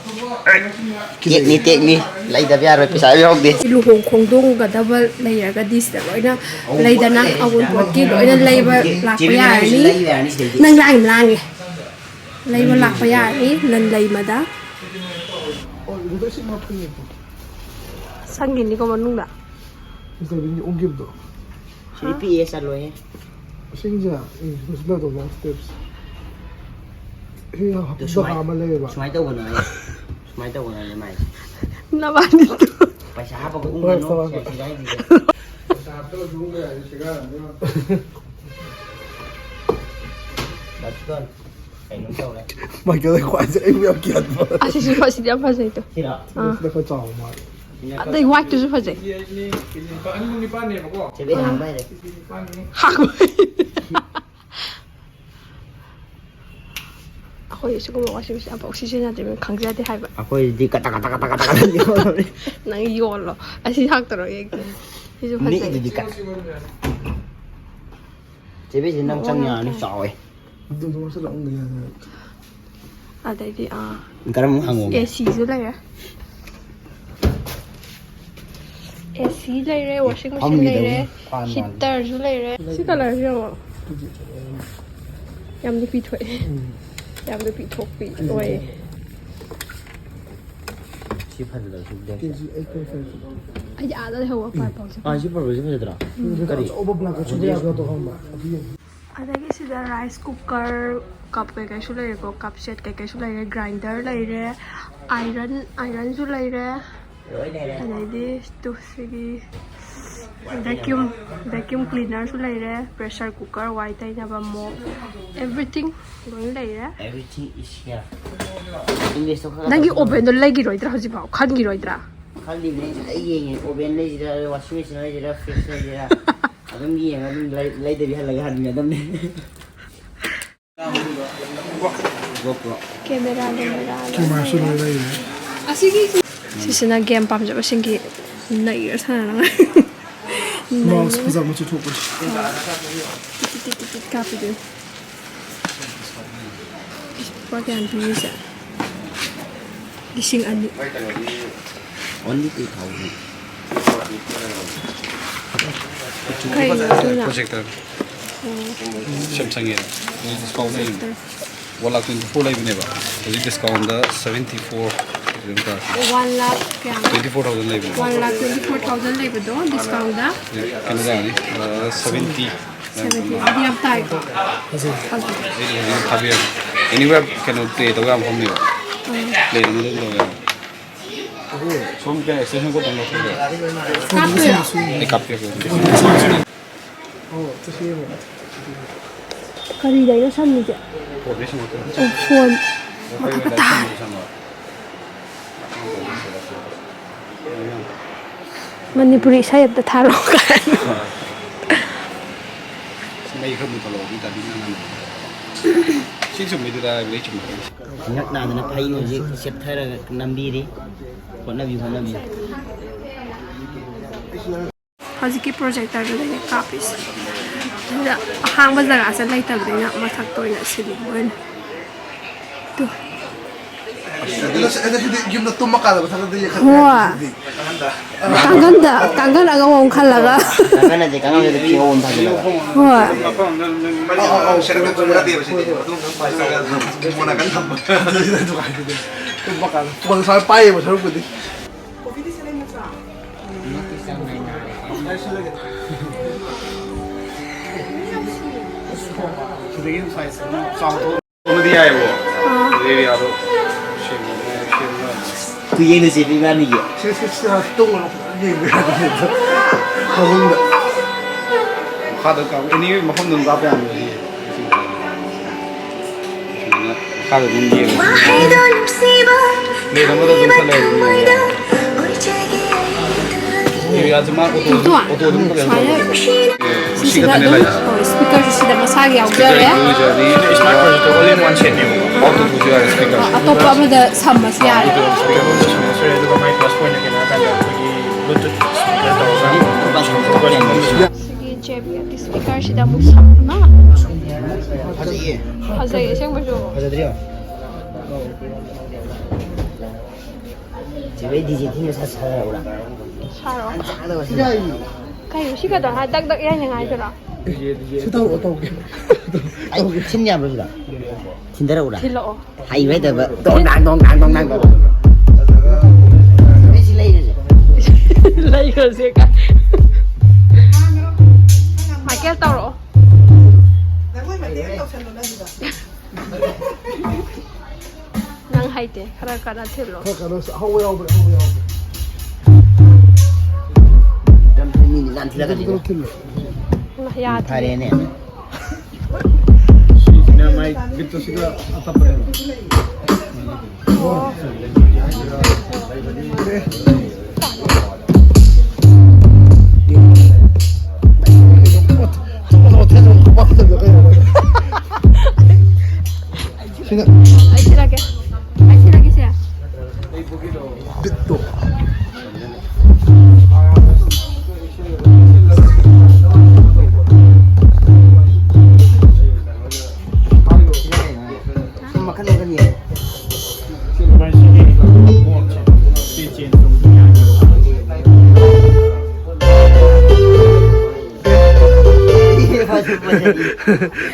ꯇꯦꯛꯅꯤ, ꯇꯦꯛꯅꯤ꯫ ꯂꯩꯗꯕ ꯌꯥꯔꯣꯏ, ꯄꯩꯁꯥ ꯌꯥꯎꯗꯦ꯫ ꯂꯨꯍꯣꯡ ꯈꯣꯡꯗꯣꯡꯒꯗꯕ ꯂꯩꯔꯒꯗꯤ ꯁꯤꯗ ꯂꯣꯏꯅ ꯂꯩꯗꯅ, ꯑꯋꯨꯟꯄꯣꯠꯀꯤ ꯂꯣꯏꯅ ꯂꯩꯕ ꯂꯥꯛꯄ ꯌꯥꯔꯅꯤ꯫ ꯅꯪ ꯂꯥꯡ ꯂꯥꯡꯉꯦ꯫ ꯂꯩꯕ ꯂꯥꯛꯄ ꯌꯥꯔꯅꯤ ꯂꯟ ꯂꯩꯃꯗ꯫ ꯁꯪꯒꯤꯅꯤꯀꯣ ꯃꯅꯨꯡꯗ꯫ ꯁꯤꯗ ꯑꯣꯟꯈꯤꯕꯗꯣ꯫ ꯁꯤꯗꯤ ꯄꯤꯛꯑꯦ, ꯆꯠꯂꯣꯏꯍꯦ꯫ ꯏꯁꯤꯡꯁꯦ, ꯎꯝ, ꯁꯤꯗ ꯇꯧꯕ steps꯫ ꯁꯤ ꯑꯗꯣ ꯍꯥꯞꯄꯗ ꯁꯨꯃꯥꯏ-, ꯑꯃ ꯂꯩꯌꯦꯕ꯫ ꯁꯨꯃꯥꯏꯅ ꯇꯧꯒꯅꯣ ꯍꯥꯏꯌꯦ꯫ ꯁꯨꯃꯥꯏꯅ ꯇꯧꯒꯅꯣ ꯍꯥꯏꯌꯦ ꯃꯥꯏꯁꯦ꯫ ꯅꯕꯥꯅꯤꯗꯣ꯫ ꯄꯩꯁꯥ ꯍꯥꯞꯄꯒ ꯎꯪꯒꯅꯨ꯫ ꯍꯣꯏ, ꯍꯣꯏ, ꯍꯣꯏ꯫ ꯁꯦ, ꯁꯤꯗ ꯍꯥꯏꯁꯤꯁꯦ꯫ ꯄꯩꯁꯥ ꯍꯥꯞꯄꯒ ꯎꯪꯕ ꯌꯥꯏ, ꯁꯤꯒꯥꯔ ꯑꯃ꯫ ꯗꯥ ꯆꯤꯇꯣꯟ, ꯀꯩꯅꯣꯝ ꯇꯧꯔꯦ꯫ ꯃꯥꯏꯀꯦꯜ ꯈ꯭ꯋꯥꯏꯁꯦ ꯑꯩꯕꯨ ꯌꯥꯝ ꯀꯤꯍꯟꯕ꯫ ꯑꯁꯤꯁꯨ, ꯑꯁꯤꯗꯤ ꯌꯥꯝ ꯐꯖꯩꯗꯣ꯫ ꯁꯤꯔꯣ? ꯑꯥ꯫ ꯁꯤꯅ ꯈꯔ ꯆꯥꯎꯕ ꯃꯥꯜꯂꯦ꯫ ꯑꯗꯩ whiteꯇꯨꯁꯨ ꯐꯖꯩ꯫ ꯀꯦꯖꯤ ꯑꯅꯤ, ꯀꯦꯖꯤ ꯅꯤꯄꯥꯟ, ꯑꯅꯤ ꯄꯨꯡ ꯅꯤꯄꯥꯟꯅꯦꯕꯀꯣ꯫ ꯆꯦꯕꯦ, ꯍꯥꯡꯕ ꯍꯩꯔꯦ꯫ ꯀꯦꯖꯤ ꯅꯤꯄꯥꯟꯅꯤ꯫ ꯍꯥꯡꯕ ꯍꯩꯔꯦ꯫ ꯑꯩꯈꯣꯏ ꯁꯤꯒꯨꯝꯕ washing machine ꯑꯃꯐꯥꯎ ꯁꯤꯖꯤꯟꯅꯗ꯭ꯔꯤꯕꯅꯤꯅ ꯈꯪꯖꯗꯦ ꯍꯥꯏꯕ꯫ ꯑꯩꯈꯣꯏꯗꯤ ꯀꯇ ꯀꯇ ꯀꯇ ꯀꯇ ꯀꯇ ꯌꯣꯜꯂꯦ꯫ ꯅꯪ ꯌꯣꯜꯂꯣ꯫ ꯑꯁꯤ ꯍꯥꯡꯇꯣꯔꯛꯑꯣ ꯌꯦꯡꯒꯦ꯫ ꯁꯤꯁꯨ ꯐꯖꯩ꯫ ꯅꯤꯛꯏꯗꯨꯗꯤ ꯀꯠ-, ꯆꯦꯕꯦꯁꯤ ꯅꯪ ꯆꯪ ꯌꯥꯔꯅꯤ, ꯆꯥꯎꯋꯦ꯫ ꯑꯗꯨꯗꯣ ꯃꯁꯛ ꯌꯥꯝ ꯎꯅ ꯌꯥꯅꯤ꯫ ꯑꯗꯩꯗꯤ, ꯑꯥ, ꯀꯔꯝꯕ ꯍꯪꯉꯨꯒꯦ? ꯑꯦ ꯁꯤꯁꯨ ꯂꯩꯔꯦ꯫ ꯑꯦ ꯁꯤ ꯂꯩꯔꯦ, washing machine ꯐꯝꯈꯤꯗꯧꯅꯤ, ꯂꯩꯔꯦ, ꯐꯥꯟ ꯃꯥꯜꯂꯦ꯫ Heaterꯁꯨ ꯂꯩꯔꯦ꯫ ꯁꯤ colourꯁꯤ ꯌꯦꯡꯉꯣ꯫ ꯌꯥꯝ ꯅꯨꯄꯤ ꯊꯣꯛꯑꯦ꯫ ꯎꯝ꯫ ꯌꯥꯝ ꯅꯨꯄꯤ ꯊꯣꯛꯄꯤ ꯑꯣꯏꯌꯦ꯫ ꯁꯤ ꯐꯖꯗꯕ, ꯁꯤ black꯫ ꯀꯦꯖꯤ ꯑꯩꯠ ꯄꯣꯏꯟ ꯐꯥꯏꯚ꯫ ꯑꯩꯗꯤ ꯑꯥꯗ ꯂꯩꯍꯧꯕ ꯄꯥꯏ ꯄꯥꯎꯁꯦ꯫ ꯑꯥ, ꯁꯤ ꯄꯨꯔꯛꯄꯁꯤ ꯐꯖꯗ꯭ꯔꯥ? ꯎꯝ, ꯀꯔꯤ? ꯑꯆꯧꯕ black ꯑꯆꯧꯕ ꯌꯥꯕꯗꯣ ꯈꯪꯕ꯭ꯔꯥ? ꯑꯗꯨ ꯌꯦꯡꯉꯨ꯫ ꯑꯗꯒꯤ ꯁꯤꯗ rice cooker, cup ꯀꯩꯀꯩꯁꯨ ꯂꯩꯔꯦꯀꯣ, cup set ꯀꯩꯀꯩꯁꯨ ꯂꯩꯔꯦ, grinder ꯂꯩꯔꯦ, iron, ironꯁꯨ ꯂꯩꯔꯦ꯫ ꯂꯣꯏ ꯂꯩꯔꯦ꯫ ꯑꯗꯩꯗꯤ ꯇꯨ ꯁꯤꯒꯤ vacuum, vacuum cleanerꯁꯨ ꯂꯩꯔꯦ, pressure cooker, ꯋꯥꯏ ꯇꯩꯅꯕ mop, everything ꯂꯣꯏ ꯂꯩꯔꯦ꯫ Everything is here꯫ Englishꯇꯣ ꯈꯔ ꯅꯪꯒꯤ ꯈꯔ ovenꯗꯣ ꯂꯩꯈꯤꯔꯣꯏꯗ꯭ꯔꯥ ꯍꯧꯖꯤꯛꯐꯥꯎ? ꯈꯟꯈꯤꯔꯣꯏꯗ꯭ꯔꯥ? ꯈꯜꯂꯤꯕꯅꯤ, ꯑꯩ ꯌꯦꯡꯉꯦ, oven ꯂꯩꯁꯤꯔꯥ, washing machine ꯂꯩꯁꯤꯔꯥ, fridge ꯂꯩꯁꯤꯔꯥ, ꯑꯗꯨꯝ ꯌꯦꯡꯉ ꯑꯗꯨꯝ ꯂꯩ-, ꯂꯩꯗꯕꯤ ꯍꯜꯂꯒ ꯍꯟꯒꯗꯕꯅꯤ꯫ ꯀꯦꯃꯦꯔꯥ, ꯀꯦꯃꯦꯔꯥ ꯂꯣꯏ ꯀꯦꯃꯦꯔꯥꯁꯨ ꯂꯩꯔꯦ꯫ ꯂꯣꯏ ꯂꯩꯔꯦ꯫ ꯁꯤꯁꯤꯅ game ꯄꯥꯝꯖꯕꯁꯤꯡꯒꯤ ꯅꯩꯔ ꯁꯥꯟꯅꯅꯉꯥꯏ꯫ ꯃꯥꯎꯁ ꯅꯩꯔ꯫ ꯐꯖꯕ ꯃꯆꯨ ꯊꯣꯛꯄꯁꯦ꯫ ꯇꯤꯛ ꯇꯤꯛ ꯇꯤꯛ ꯇꯤꯛ ꯀꯥꯞꯄꯤꯗꯣꯏꯅꯤ꯫ ꯂꯨꯄꯥ ꯀꯌꯥꯅ ꯄꯤꯔꯤꯁꯦ? ꯂꯤꯁꯤꯡ ꯑꯅꯤ꯫ Only two thousand. ꯀꯩꯅꯣ ꯑꯗꯨꯅ? Projector. Samsung ꯒꯤ꯫ Discount ꯂꯩ꯫ Projector꯫ One lakh twenty four ꯂꯩꯕꯅꯦꯕ꯫ ꯍꯧꯖꯤꯛ discount ꯗ seventy four ꯑꯗꯨꯝ ꯇꯥꯔꯦ꯫ One lakh ꯀꯌꯥ? Twenty four thousand ꯂꯩꯕꯅꯦ꯫ One lakh twenty four thousand ꯂꯩꯕꯗꯣ discount ꯗ? ꯀꯩꯅꯣ ꯇꯥꯔꯅꯤ, ꯑ, seventy꯫ Seventy꯫ ꯑꯗꯨ ꯌꯥꯝ ꯇꯥꯏꯀꯣ? ꯐꯖꯩ꯫ ꯐꯖꯩ꯫ ꯑꯩ ꯍꯧꯖꯤꯛ ꯊꯥꯕꯤꯔꯛꯀꯦ꯫ Anywhere ꯀꯩꯅꯣ play ꯇꯧꯕ ꯌꯥꯕ ꯃꯐꯝꯅꯦꯕ꯫ ꯎꯝ꯫ Play ꯑꯗꯨꯝ ꯇꯧꯕ ꯌꯥꯕ꯫ ꯁꯣꯝ ꯀꯩ extension cord ꯑꯃ ꯂꯧꯊꯣꯛꯄꯤꯔꯣ꯫ ꯀꯥꯞꯇꯣꯏꯔꯣ? ꯑꯩ ꯀꯥꯞꯄꯤꯔꯛꯀꯦ꯫ ꯀꯔꯤꯗꯩꯅꯣ ꯁꯝꯃꯤꯁꯦ? Phone ꯗꯩ ꯁꯝꯃꯛꯇꯣꯏꯅꯦ꯫ ꯑꯣ, phone꯫ ꯃꯊꯛꯇ ꯇꯥꯔꯦ꯫ ꯃꯅꯤꯄꯨꯔꯤ ꯏꯁꯩ ꯑꯝꯇ ꯊꯥꯔꯛꯑꯣ ꯀꯥꯏꯅ꯫ ꯃꯩ ꯈꯔ ꯃꯨꯊꯠꯂꯣ, ꯑꯗꯨ ꯑꯣꯏ ꯇꯥꯔꯗꯤ ꯅꯪ ꯉꯥꯡꯕꯗꯣ꯫ ꯁꯤ ꯆꯨꯝꯃꯤꯗꯨꯔꯥ ꯍꯥꯏꯕꯗꯤ ꯆꯨꯝꯃꯦ꯫ ꯍꯟꯗꯛ ꯅꯥꯗꯅ ꯐꯩꯅ ꯍꯧꯖꯤꯛ ꯁꯦꯞꯊꯔꯒ ꯅꯝꯕꯤꯔꯤ꯫ ꯍꯣꯠꯅꯕꯤꯌꯨ, ꯍꯣꯠꯅꯕꯤꯌꯨ꯫ ꯍꯧꯖꯤꯛꯀꯤ projector ꯗꯨꯗꯅꯦ ꯀꯥꯞꯄꯤꯁꯦ꯫ ꯑꯗꯨꯗ ꯑꯍꯥꯡꯕ ꯖꯒꯥꯁꯦ ꯂꯩꯇꯕꯅꯤꯅ ꯃꯊꯛꯇ ꯑꯣꯏꯅ ꯁꯤꯂꯤꯡ ꯑꯣꯏꯅ꯫ ꯇꯨ꯫ ꯑꯗꯨꯅ ꯑꯗꯨꯗꯤ ꯌꯨꯝꯗ ꯇꯨꯝꯃ ꯀꯥꯟꯗ ꯃꯊꯛꯇ ꯌꯦꯡꯈꯠꯄ ꯍꯣꯏ꯫ ꯌꯥꯗꯦ꯫ ꯀꯥꯡꯒꯟꯗ, ꯀꯥꯡꯒꯟ ꯑꯉꯧꯕ ꯑꯃ ꯈꯜꯂꯒ꯫ ꯀꯥꯡꯒꯟ ꯅꯠꯇꯦ, ꯀꯥꯡꯒꯟꯗꯨꯗ ꯐꯤ ꯑꯉꯧꯕ ꯑꯃ ꯊꯥꯖꯤꯜꯂꯒ꯫ ꯍꯣꯏ꯫ ꯃꯐꯝ ꯑꯃꯗ ꯃꯩ ꯑꯧ, ꯑꯧ, ꯁꯦꯔꯪꯗ ꯇꯨꯝꯕ ꯅꯠꯇꯦꯕ ꯁꯤꯗꯤ꯫ ꯑꯗꯨꯝ ꯃꯣꯟ ꯅꯥꯀꯟ ꯊꯝꯕ꯫ ꯑꯗꯨꯗ ꯅꯨꯡꯉꯥꯏꯕꯅꯦ꯫ ꯇꯨꯝꯕ ꯀꯥꯟꯗ ꯐꯣꯟ ꯁꯨꯃꯥꯏꯅ ꯄꯥꯏ ꯌꯦꯡꯕ ꯁꯔꯨꯛꯄꯨꯗꯤ꯫ ꯁꯤꯗꯒꯤ size ꯑꯃ ꯆꯥꯎꯊꯣꯛ ꯑꯃꯗꯤ ꯌꯥꯏꯌꯦꯕꯀꯣ꯫ ꯑꯥ꯫ ꯑꯗꯨ area ꯗꯣ ꯁꯦꯝꯕ-, ꯁꯦꯝꯕ-, ꯀꯨꯌꯦꯡꯅ ꯆꯦꯟꯕꯤ ꯏꯕꯥꯅꯤꯒꯤ꯫ ꯁꯤ, ꯁꯤ, ꯁꯤ, ꯇꯨꯡ ꯑꯣꯏꯅ ꯌꯦꯡꯕ ꯌꯥꯗꯦ꯫ ꯐꯃꯨꯡꯗ꯫ ꯃꯈꯥꯗ ꯀꯥꯞ-, any ꯃꯐꯝꯗ ꯑꯗꯨꯝ ꯀꯥꯞꯄ ꯌꯥꯅꯤ ꯁꯤ꯫ ꯁꯨꯃꯥꯏꯅ ꯃꯈꯥꯗ ꯑꯗꯨꯝ ꯌꯦꯡꯉꯣ꯫ Plate ꯑꯃꯗ ꯑꯗꯨꯝ ꯈꯜꯂꯒ ꯑꯗꯨꯝ ꯌꯦꯡꯉꯣ꯫ Area ꯁꯦ ꯃꯥ auto, ꯏꯇꯣ, auto ꯑꯗꯨꯝ ꯈꯜꯂꯒ ꯁꯨꯃꯥꯏꯅ ꯁꯤꯒ ꯁꯤꯁꯤꯗ ꯈꯛꯇꯅꯦ ꯑꯗꯨꯝ, ꯂꯩꯔꯤꯁꯦ꯫ ꯑꯣ, speaker ꯁꯤꯗ ꯃꯁꯥꯒꯤ speaker ꯌꯥꯎꯖꯔꯦ꯫ ꯏꯟꯗꯤꯕꯤꯖꯨꯋꯦꯜꯅꯤ, smart projector all in one set ꯅꯦꯕꯀꯣ꯫ ꯑꯣ, ꯑꯇꯣꯞꯄ ꯑꯃꯗ ꯁꯝꯃꯁꯨ ꯌꯥꯔꯦ꯫ ꯑꯗꯨꯒ speaker ꯑꯃꯗ ꯁꯝꯃꯁꯨ ꯌꯥꯔꯦ꯫ ꯑꯗꯨꯒ ꯃꯥꯏ plus point ꯅ ꯀꯩꯅꯣ ꯍꯥꯏꯔꯀꯥꯟꯗ ꯑꯩꯈꯣꯏꯒꯤ Bluetooth speaker ꯇꯧꯔꯒ ꯑꯗꯨꯒ ꯁꯤꯒꯤ JBL ꯒꯤ speaker ꯁꯤꯗ ꯑꯃꯨꯛ ꯁꯝꯃ꯫ ꯐꯖꯩꯌꯦ꯫ ꯐꯖꯩ ꯑꯁꯦꯡꯕꯁꯨ꯫ ꯐꯖꯗ꯭ꯔꯣ? ꯆꯦꯕꯩ ꯗꯤꯖꯦ ꯊꯤꯟꯕ ꯁꯥ ꯁꯥꯔꯛꯎꯔꯥ? ꯁꯥꯔꯛꯑꯣ꯫ ꯆꯥꯗꯕ ꯁꯤ꯫ ꯀꯩꯅꯣ ꯁꯤ ꯀꯩꯗꯧꯔ ꯍꯥꯏ ꯗꯛ ꯗꯛ ꯌꯥꯏꯅꯉꯥꯏꯗꯨꯔꯣ? ꯁꯤ ꯇꯧꯔꯛꯑꯣ, ꯇꯧꯒꯦ꯫ ꯑꯩ ꯊꯤꯟ ꯌꯥꯕ꯭ꯔꯣ ꯁꯤꯗ? ꯊꯤꯟꯗꯔꯛꯎꯔꯥ? ꯊꯤꯜꯂꯛꯑꯣ꯫ ꯍꯩꯕ ꯍꯩꯇꯕ ꯗꯣꯡ ꯗꯥꯡ ꯗꯣꯡ ꯗꯥꯡ ꯗꯣꯡ ꯗꯥꯡ ꯇꯧꯕ꯫ ꯑꯩ ꯁꯤ ꯂꯩꯔꯁꯦ꯫ ꯂꯩꯈ꯭ꯔꯁꯦ ꯀꯥꯏ꯫ ꯃꯥꯏꯀꯦꯜ ꯇꯧꯔꯛꯑꯣ꯫ ꯅꯪ ꯍꯩꯇꯦ, ꯈꯔ ꯀꯟꯅ ꯊꯤꯜꯂꯣ꯫ ꯈꯔ ꯀꯟꯅ ꯍꯧꯕ ꯌꯥꯎꯕ꯭ꯔꯥ? ꯍꯧꯕ ꯌꯥꯎꯕ꯭ꯔꯥ? ꯌꯥꯝ ꯊꯤꯜꯂꯤꯅꯦ, ꯌꯥꯝ ꯊꯤꯜꯂꯛꯀꯅꯤꯅꯦ꯫ ꯈꯤꯇꯪ ꯊꯤꯜꯂꯣ꯫ ꯏꯃꯥ, ꯌꯥꯗꯦ꯫ ꯐꯔꯦꯅꯦ꯫ ꯁꯤꯁꯤꯅ ꯃꯥꯏ ꯕꯤꯠꯇꯣ ꯁꯤꯗ ꯑꯇꯞꯄꯅꯦꯕ꯫ ꯑꯣ꯫ ꯁꯤꯅ ꯑꯩ ꯁꯤꯜꯂꯛꯀꯦ꯫ ꯑꯩ ꯁꯤꯜꯂꯛꯀꯦ ꯁꯦ꯫ ꯕꯤꯠꯇꯣ꯫ ꯁꯨꯝ ꯃꯈꯜ ꯃꯈꯜ ꯌꯦꯡꯉꯣ꯫ ꯃꯁꯤꯒꯤ ꯃꯣꯠꯁꯦ ꯁꯤ ꯆꯦꯟꯖ ꯇꯧꯕ ꯌꯥꯗꯦꯕ꯫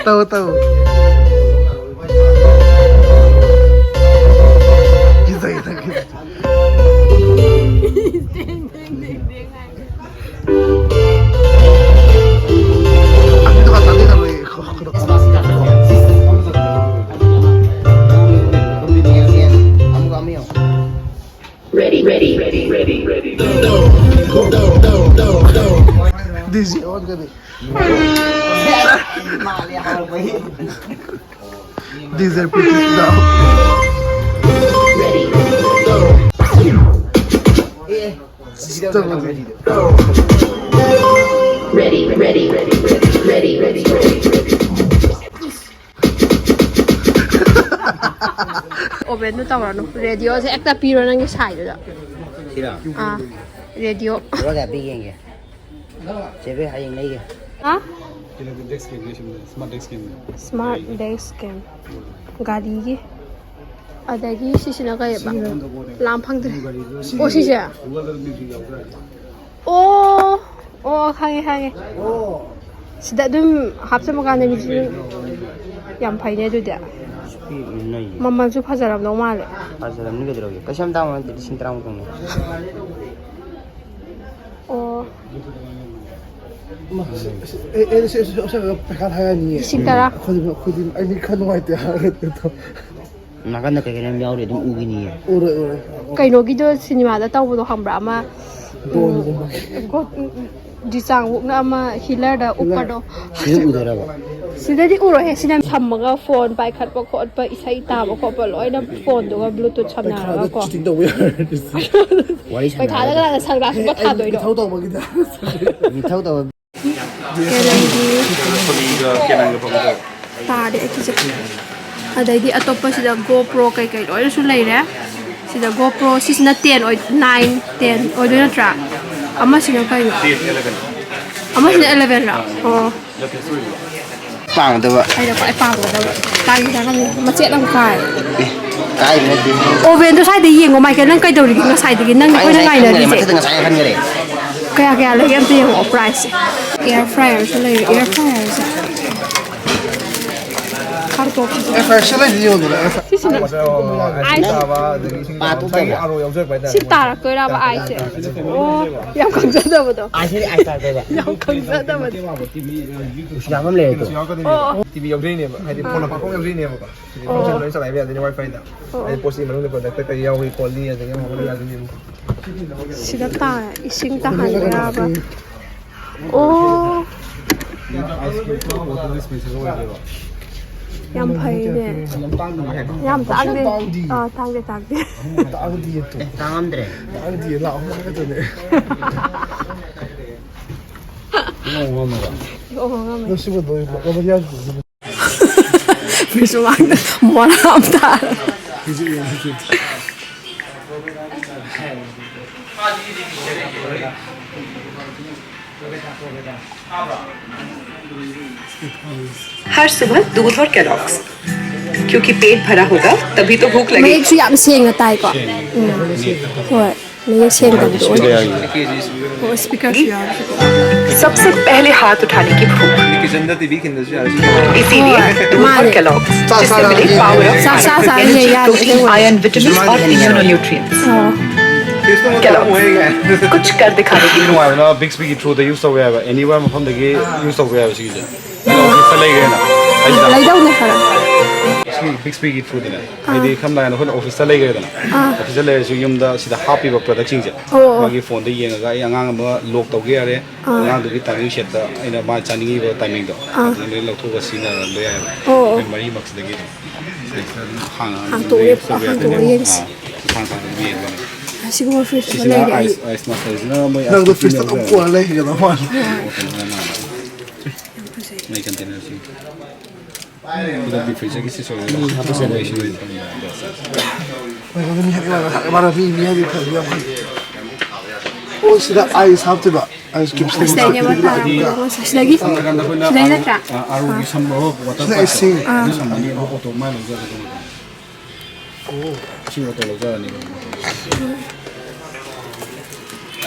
ꯇꯧ, ꯇꯧ꯫ ꯀꯤꯖꯩꯗ, ꯀꯤꯖꯩ꯫ ꯑꯗꯨꯗꯣ ꯇꯥꯅꯤꯡꯉꯔꯣꯏ, ꯈ-, ꯈ-, Ready, ready, ready, ready, ready. ꯗꯤꯖꯦ ꯑꯣꯟꯒꯅꯤ꯫ ꯃꯥꯜꯂꯦ ꯍꯥꯏꯔꯛꯄꯒꯤ꯫ ꯗꯤꯖꯦ ꯄ꯭ꯔꯤꯇꯤꯁ ꯗꯥꯎ꯫ Ready, ready, ready, ready, ready, ready, ready, ready. ꯑꯣꯚꯦꯟꯗꯨ ꯇꯧꯔꯅꯨ꯫ ꯔꯦꯗꯤꯑꯣꯁꯦ ꯍꯦꯛꯇ ꯄꯤꯔꯣ ꯅꯪꯒꯤ ꯁꯥꯏꯗꯨꯗ꯫ ꯁꯤꯔꯣ? ꯑꯥ, ꯔꯦꯗꯤꯑꯣ꯫ ꯄꯨꯔꯥ ꯀꯌꯥ ꯄꯤꯒꯦ ꯌꯦꯡꯒꯦ꯫ ꯆꯦꯕꯦ, ꯍꯌꯦꯡ ꯂꯩꯒꯦ꯫ ꯍꯥ? ꯀꯩꯅꯣꯒꯤ ꯗꯦꯛꯁ ꯀꯦꯝꯒꯤ ꯁꯤꯝꯗ, ꯁ꯭ꯃꯥꯔꯠ ꯗꯦꯛꯁ ꯀꯦꯝꯒꯤ꯫ ꯁ꯭ꯃꯥꯔꯠ ꯗꯦꯛꯁ ꯀꯦꯝ꯫ ꯒꯥꯔꯤꯒꯤ꯫ ꯑꯗꯒꯤ ꯁꯤꯁꯤꯅ ꯀꯩꯑꯕ? ꯁꯤꯅ ꯂꯥꯝ ꯐꯪꯗ꯭ꯔꯦ꯫ ꯁꯤꯒꯤ ꯑꯣ, ꯁꯤꯁꯦ? Google ꯗ ꯃꯤꯁꯨ ꯌꯥꯎꯕ꯭ꯔꯥ? ꯑꯣ, ꯑꯣ, ꯈꯪꯉꯦ, ꯈꯪꯉꯦ꯫ ꯑꯣ꯫ ꯁꯤꯗ ꯑꯗꯨꯝ ꯍꯥꯞꯆꯤꯟꯕ ꯀꯥꯟꯗ ꯃꯤꯁꯨ ꯌꯥꯝ ꯐꯩꯅꯦ ꯑꯗꯨꯗꯤ꯫ ꯁꯤ ꯂꯩ꯫ ꯃꯃꯜꯁꯨ ꯐꯖꯔꯝꯗꯧ ꯃꯥꯜꯂꯦ꯫ ꯐꯖꯔꯝꯅꯤ ꯀꯩꯗꯧꯔꯒꯦ? ꯀꯩꯁꯨ ꯌꯥꯝ ꯇꯥꯡꯕ ꯅꯠꯇꯦ, ꯂꯤꯁꯤꯡ ꯇꯔꯥꯃꯨꯛꯇꯪꯅꯦ꯫ ꯑꯣ꯫ ꯏꯃꯥ, ꯁꯤ, ꯁꯤ, ꯑꯦ, ꯑꯦ, ꯁꯤ, ꯁꯤ, ꯁꯤ, ꯁꯤ, ꯄꯩꯈꯥ ꯊꯥ ꯌꯥꯅꯤꯌꯦ꯫ ꯂꯤꯁꯤꯡ ꯇꯔꯥ꯫ ꯑꯩꯈꯣꯏꯗꯤ, ꯑꯩꯈꯣꯏꯗꯤ, ꯑꯩꯗꯤ ꯈꯔ ꯅꯨꯡꯉꯥꯏꯇꯦ ꯍꯥꯏꯔꯒ꯫ ꯅꯥꯀꯟꯗ ꯀꯩ ꯀꯩꯅꯣ ꯌꯥꯝ ꯌꯥꯎꯔꯤ, ꯑꯗꯨꯝ ꯎꯈꯤꯅꯤꯌꯦ꯫ ꯎꯔꯣꯏ, ꯎꯔꯣꯏ꯫ ꯀꯩꯅꯣꯒꯤꯗꯣ ꯁꯤꯅꯦꯃꯥꯗ ꯇꯧꯕꯗꯣ ꯈꯪꯕ꯭ꯔꯥ? ꯑꯃ, ꯎꯝ, ꯗꯣꯟꯒꯨꯝꯕ꯫ ꯒꯣꯠ-, ꯎꯝ, ꯎꯝ, ꯖꯤꯆꯥꯡ ꯋꯨꯛꯅ ꯑꯃ ꯍꯤꯂꯔꯗ ꯎꯞꯄꯗꯣ꯫ ꯁꯤꯗ ꯎꯗꯣꯏꯔꯕ? ꯁꯤꯗꯗꯤ ꯎꯔꯣꯏꯍꯦ, ꯁꯤꯅ ꯁꯝꯃꯒ ꯐꯣꯟ ꯄꯥꯏꯈꯠꯄ ꯈꯣꯠꯄ, ꯏꯁꯩ ꯇꯥꯕ ꯈꯣꯠꯄ ꯂꯣꯏꯅ ꯐꯣꯟꯗꯨꯒ Bluetooth ꯁꯝꯅꯔꯒ ꯄꯩꯈꯥꯗ ꯀꯣ꯫ Cheating ꯇꯧꯕ ꯌꯥꯔꯣꯏ꯫ ꯋꯥꯔꯤ ꯄꯩꯈꯥꯗꯒ ꯁꯥꯟꯅꯔꯒ꯫ Sunglass ꯎꯞꯄ ꯑꯩ ꯊꯥꯗꯣꯏꯔꯣ? ꯏꯊꯧ ꯇꯧꯕꯒꯤꯗ꯫ ꯏꯊꯧ ꯇꯧꯕ꯫ ꯀꯦꯅꯟꯒꯤ ꯁꯣꯅꯤꯒ ꯀꯦꯅꯟꯒ ꯐꯝꯕꯗꯣ꯫ ꯇꯥꯔꯦ ꯑꯩꯒꯤꯁꯦ꯫ ꯑꯗꯩꯗꯤ ꯑꯇꯣꯞꯄꯁꯤꯗ GoPro ꯀꯩꯀꯩ ꯂꯣꯏꯅꯁꯨ ꯂꯩꯔꯦ꯫ ꯁꯤꯗ GoPro, ꯁꯤꯁꯤꯅ ten ꯑꯣꯏ-, nine, ten ꯑꯣꯏꯗꯣꯏ ꯅꯠꯇ꯭ꯔꯥ? ꯑꯃꯁꯤꯅ ꯀꯩꯅꯣ? ꯑꯃꯁꯤꯅ eleven ꯔꯣ? ꯑꯣ꯫ ꯄꯥꯝꯒꯗꯕ꯫ ꯑꯩꯅ ꯈ꯭ꯋꯥꯏ ꯄꯥꯝꯒꯗꯕ꯫ ꯇꯥꯡꯗꯤ ꯇꯥꯡꯉꯝꯅꯤ꯫ ꯃꯆꯦꯠ ꯑꯃ ꯀꯥꯏ꯫ ꯑꯦ, ꯀꯥꯏꯕ ꯅꯠꯇꯦ꯫ Oven ꯗꯣ ꯁ꯭ꯋꯥꯏꯗ ꯌꯦꯡꯉꯣ, ꯃꯥꯏꯀꯦꯜ, ꯅꯪ ꯀꯩꯗꯧꯔꯤꯒꯦ ꯉꯁꯥꯏꯗꯒꯤ? ꯅꯪ ꯑꯩ ꯑꯩꯈꯣꯏꯅ ꯉꯁꯥꯏ ꯈꯟꯈ꯭ꯔꯦ, ꯉꯥꯏꯅꯔꯤꯁꯦ꯫ ꯃꯊꯛꯇ ꯉꯁꯥꯏ ꯈꯟꯈ꯭ꯔꯦ꯫ ꯀꯌꯥ ꯀꯌꯥ ꯂꯩꯒꯦ ꯑꯝꯇ ꯌꯦꯡꯉꯛꯑꯣ, price ꯁꯦ꯫ Air fryer ꯁꯨ ꯂꯩꯔꯦ, air fryer ꯁꯦ꯫ ꯈꯥꯔꯇꯣꯛ꯫ Air fryer ꯁꯤ ꯂꯩꯗꯤ ꯌꯣꯟꯕꯅꯦ, air fryer꯫ ꯁꯤꯁꯤꯅ꯫ ꯑꯥꯏꯁ꯫ ꯄꯥꯊꯣꯛꯇꯕ꯫ ꯁꯤ ꯇꯥꯔꯛꯇꯣꯏꯔꯕ ꯑꯥꯏꯁꯁꯦ? ꯑꯣ, ꯌꯥꯝ ꯈꯪꯖꯗꯕꯗꯣ꯫ ꯑꯥꯏꯁ ꯍꯥꯏꯗꯤ ꯑꯥꯏꯁ ꯇꯥꯔꯛꯇꯣꯏꯕ꯫ ꯌꯥꯝ ꯈꯪꯖꯗꯕꯗꯣ꯫ ꯌꯥꯝ ꯑꯃ ꯂꯩꯔꯦ ꯇꯨ꯫ ꯑꯣ꯫ TV ꯌꯥꯎꯖꯩꯅꯦꯕ, ꯍꯥꯏꯗꯤ ꯐꯣꯟ ꯑꯥ꯫ ꯑꯄꯥꯛꯄ ꯌꯥꯎꯖꯩꯅꯦꯕ꯫ ꯁꯤꯗꯤ ꯑꯣ꯫ Function ꯂꯣꯏ ꯆꯂꯥꯏꯕ ꯌꯥꯗꯣꯏꯅꯦ WiFi ꯗ꯫ ꯑꯣ꯫ ꯍꯥꯏꯗꯤ ꯄꯣꯠꯁꯤ ꯃꯅꯨꯡꯗ conductor ꯀꯩ ꯌꯥꯎꯏ ꯈꯣꯠꯂꯤ ꯑꯗꯒꯤ ꯑꯃ ꯑꯃ ꯌꯥꯗꯣꯏꯅꯦꯕ꯫ ꯁꯤꯗ ꯇꯥ-, ꯏꯁꯤꯡ ꯇꯥꯍꯟꯕ ꯌꯥꯕ꯫ ꯑꯣ꯫ Ice cream ꯐꯥꯎꯕ ꯑꯗꯨꯒꯤ space ꯇ ꯑꯣꯏꯗꯣꯏꯕ꯫ ꯌꯥꯝ ꯐꯩꯅꯦ꯫ ꯌꯥꯝ ꯇꯥꯡꯗꯕꯅꯦ꯫ ꯌꯥꯝ ꯇꯥꯡꯗꯦ꯫ ꯇꯥꯡꯗꯤꯌꯦ꯫ ꯑꯥ, ꯇꯥꯡꯗꯦ, ꯇꯥꯡꯗꯦ꯫ ꯇꯥꯡꯗꯤꯌꯦ ꯇꯨ꯫ ꯑꯦ, ꯇꯥꯡꯉꯝꯗ꯭ꯔꯦ꯫ ꯇꯥꯡꯗꯤꯌꯦ, ꯂꯥꯛ ꯑꯍꯨꯝ ꯈꯛꯇꯅꯦ꯫ ꯏꯉꯝ ꯉꯝꯃꯒ꯫ ꯏꯉꯝ ꯉꯝꯃꯦ꯫ ꯅꯪ ꯁꯤꯃ ꯂꯣꯏ ꯂꯣꯏ ꯌꯥꯗ꯭ꯔꯣ? ꯃꯤꯁꯨ ꯉꯥꯡꯗ ꯃꯣꯔꯥ ꯑꯃ ꯇꯥꯔꯦ꯫ ꯍꯧꯖꯤꯛ ꯌꯦꯡꯉꯨ, ꯍꯧꯖꯤꯛ꯫ हर सुबह दूध और केलॉग्स। क्योंकि पेट भरा होगा, तभी तो भूख लगेगी। ꯃꯌꯦꯛꯁꯨ ꯌꯥꯝ ꯁꯦꯡꯅ ꯇꯥꯏꯀꯣ꯫ ꯎꯝ꯫ ꯍꯣꯏ, ꯃꯌꯦꯛ ꯁꯦꯡꯗꯕꯗꯣ ꯑꯣꯏ꯫ ꯍꯣꯏ, ꯁ꯭ꯄꯤꯀꯔꯁꯨ ꯌꯥꯎꯔꯤ꯫ सबसे पहले हाथ उठाने की भूख। ꯀꯤꯆꯟꯗ ꯇꯤ ꯚꯤ ꯈꯤꯟꯗꯁꯨ ꯌꯥꯔꯦ꯫ ꯏꯁꯤꯂꯤꯌꯦ ꯍꯣꯏ, ꯃꯥꯅꯦ꯫ ꯀꯦꯂꯣꯒꯁ, ꯆꯥꯛ ꯆꯥꯔꯒ ꯃꯤꯜꯛ ꯄꯥꯎꯗꯔ, ꯆꯥꯛ ꯆꯥ ꯆꯥꯔ ꯂꯩ ꯌꯥꯗꯦ꯫ Protein, iron, vitamins or immunonutrients. ꯑꯣ꯫ ꯀꯦꯂꯣꯒꯁ, ꯀꯨꯆ ꯀꯔ ꯗꯤꯈꯥꯅꯦ ꯀꯤ ꯂꯤꯌꯦ꯫ ꯅꯨꯡꯉꯥꯏꯕꯅ ꯕꯤꯛꯁꯕꯤꯒꯤ ꯊ꯭ꯔꯨꯗ ꯌꯨꯁ ꯇꯧꯕ ꯌꯥꯏꯕ, ꯑꯦꯅꯤꯋꯦꯔ ꯃꯐꯝꯗꯒꯤ ꯌꯨꯁ ꯇꯧꯕ ꯌꯥꯏꯕ ꯁꯤꯒꯤꯁꯦ꯫ ꯑꯣꯐꯤꯁꯇ ꯂꯩꯈ꯭ꯔꯦꯅ꯫ ꯑꯩꯁꯤꯗ ꯂꯩꯗꯧꯅꯦ ꯈꯔ꯫ ꯕꯤꯛꯁꯕꯤꯒꯤ ꯊ꯭ꯔꯨꯗꯅꯦ꯫ ꯑꯥ꯫ ꯍꯥꯏꯗꯤ ꯁꯝꯅ ꯍꯥꯏꯔꯕꯗ ꯑꯩꯈꯣꯏꯅ ꯑꯣꯐꯤꯁꯇ ꯂꯩꯈ꯭ꯔꯦꯗꯅ꯫ ꯑꯥ꯫ ꯑꯣꯐꯤꯁꯇ ꯂꯩꯔꯁꯨ ꯌꯨꯝꯗ ꯁꯤꯗ ꯍꯥꯞꯄꯤꯕ ꯄ꯭ꯔꯗꯛꯁꯤꯡꯁꯦ꯫ ꯑꯣ, ꯑꯣ꯫ ꯃꯥꯒꯤ ꯐꯣꯟꯗ ꯌꯦꯡꯉꯒ ꯑꯩ ꯑꯉꯥꯡ ꯑꯃ ꯂꯣꯛ ꯇꯧꯒꯦ ꯌꯥꯔꯦ꯫ ꯑꯥ꯫ ꯑꯉꯥꯡꯗꯨꯒꯤ ꯇꯥꯏꯃꯤꯡ ꯁꯦꯠꯇ ꯑꯩꯅ ꯃꯥ ꯆꯥꯅꯤꯡꯉꯤꯕ ꯇꯥꯏꯃꯤꯡꯗꯣ꯫ ꯑꯥ꯫ ꯑꯗꯨꯗ ꯂꯣꯏ ꯂꯧꯊꯣꯛꯑꯒ ꯁꯤꯖꯤꯟꯅꯔꯝꯕ ꯌꯥꯏꯑꯕ꯫ ꯑꯣ, ꯑꯣ꯫ ꯑꯩꯈꯣꯏ ꯃꯔꯤꯃꯛꯁꯤꯗꯒꯤ ꯑꯗꯨꯝ꯫ ꯁꯤꯗꯩꯁꯤꯗ ꯑꯗꯨꯝ ꯍꯥꯡꯉꯒ ꯍꯥꯡꯇꯣꯛꯑꯒ ꯂꯣꯏ ꯌꯦꯡ-, ꯇꯧꯕ ꯌꯥꯗꯣꯏꯅꯦ꯫ ꯍꯥꯡꯇꯣꯛꯑꯒ ꯌꯦꯡꯁꯤ꯫ ꯑꯥ꯫ ꯊꯥꯡ ꯊꯥꯡ ꯑꯗꯨꯝ ꯌꯦꯡꯕꯅꯦ꯫ ꯑꯁꯤꯒꯨꯝꯕ ꯐ꯭ꯔꯤꯖ ꯑꯃ ꯁꯤꯁꯤꯅ ꯂꯩꯔꯦ ꯑꯩ꯫ ꯑꯥꯏꯁ, ꯑꯥꯏꯁ ꯃꯥꯁꯇꯔꯁꯤꯅ ꯃꯣꯏ ꯅꯪꯗꯣ ꯑꯥꯏꯁ ꯀ꯭ꯔꯤꯝ ꯐ꯭ꯔꯤꯖꯇ ꯑꯗꯨꯝ ꯌꯥꯎꯖꯔꯦ꯫ ꯀꯣꯜꯂ ꯂꯩꯒꯗꯕ ꯃꯥꯜꯂꯦ꯫ ꯍꯣꯏ꯫ ꯃꯣꯏ ꯀꯟꯇꯦꯅꯔꯁꯤꯡ꯫ ꯈꯨꯗꯛꯀꯤ ꯐ꯭ꯔꯤꯖꯔꯒꯤ ꯁꯤꯁꯨ ꯃꯤ ꯍꯥꯞꯄ ꯆꯠꯂꯦ꯫ ꯃꯣꯏ ꯁꯤꯗ ꯃꯤ ꯍꯥꯏꯗꯤ ꯃꯥꯅ ꯃꯤ, ꯃꯤ ꯍꯥꯏꯗꯤ ꯐꯖꯕ ꯌꯥꯝ ꯈꯜꯂꯤ꯫ ꯑꯣ, ꯁꯤꯗ ꯑꯥꯏꯁ ꯍꯥꯞꯇꯣꯏꯕ꯫ ꯑꯥꯏꯁ ꯀ꯭ꯌꯨꯕꯁ ꯁꯤꯗꯩꯅꯦꯕ ꯂꯩꯕ꯫ ꯇꯥꯔꯛꯄꯗꯣ, ꯁꯤꯗꯒꯤ꯫ ꯁꯤꯗꯩ ꯅꯠꯇ꯭ꯔꯥ? ꯑꯥ, ꯑꯥꯔꯣꯒꯤ ꯁꯝꯕ ꯋꯥꯇꯔ ꯁꯤꯅ ꯄꯥꯏꯞꯇꯣ꯫ ꯏꯁꯤꯡ꯫ ꯑꯗꯨ ꯁꯝꯕꯅꯤ, ꯑꯗꯨ ꯑꯣꯇꯣ ꯃꯥꯏ ꯂꯧꯖꯔꯒꯦ꯫ ꯑꯣ꯫ ꯏꯁꯤꯡ ꯑꯣꯇꯣ ꯂꯧꯖꯔꯅꯤ꯫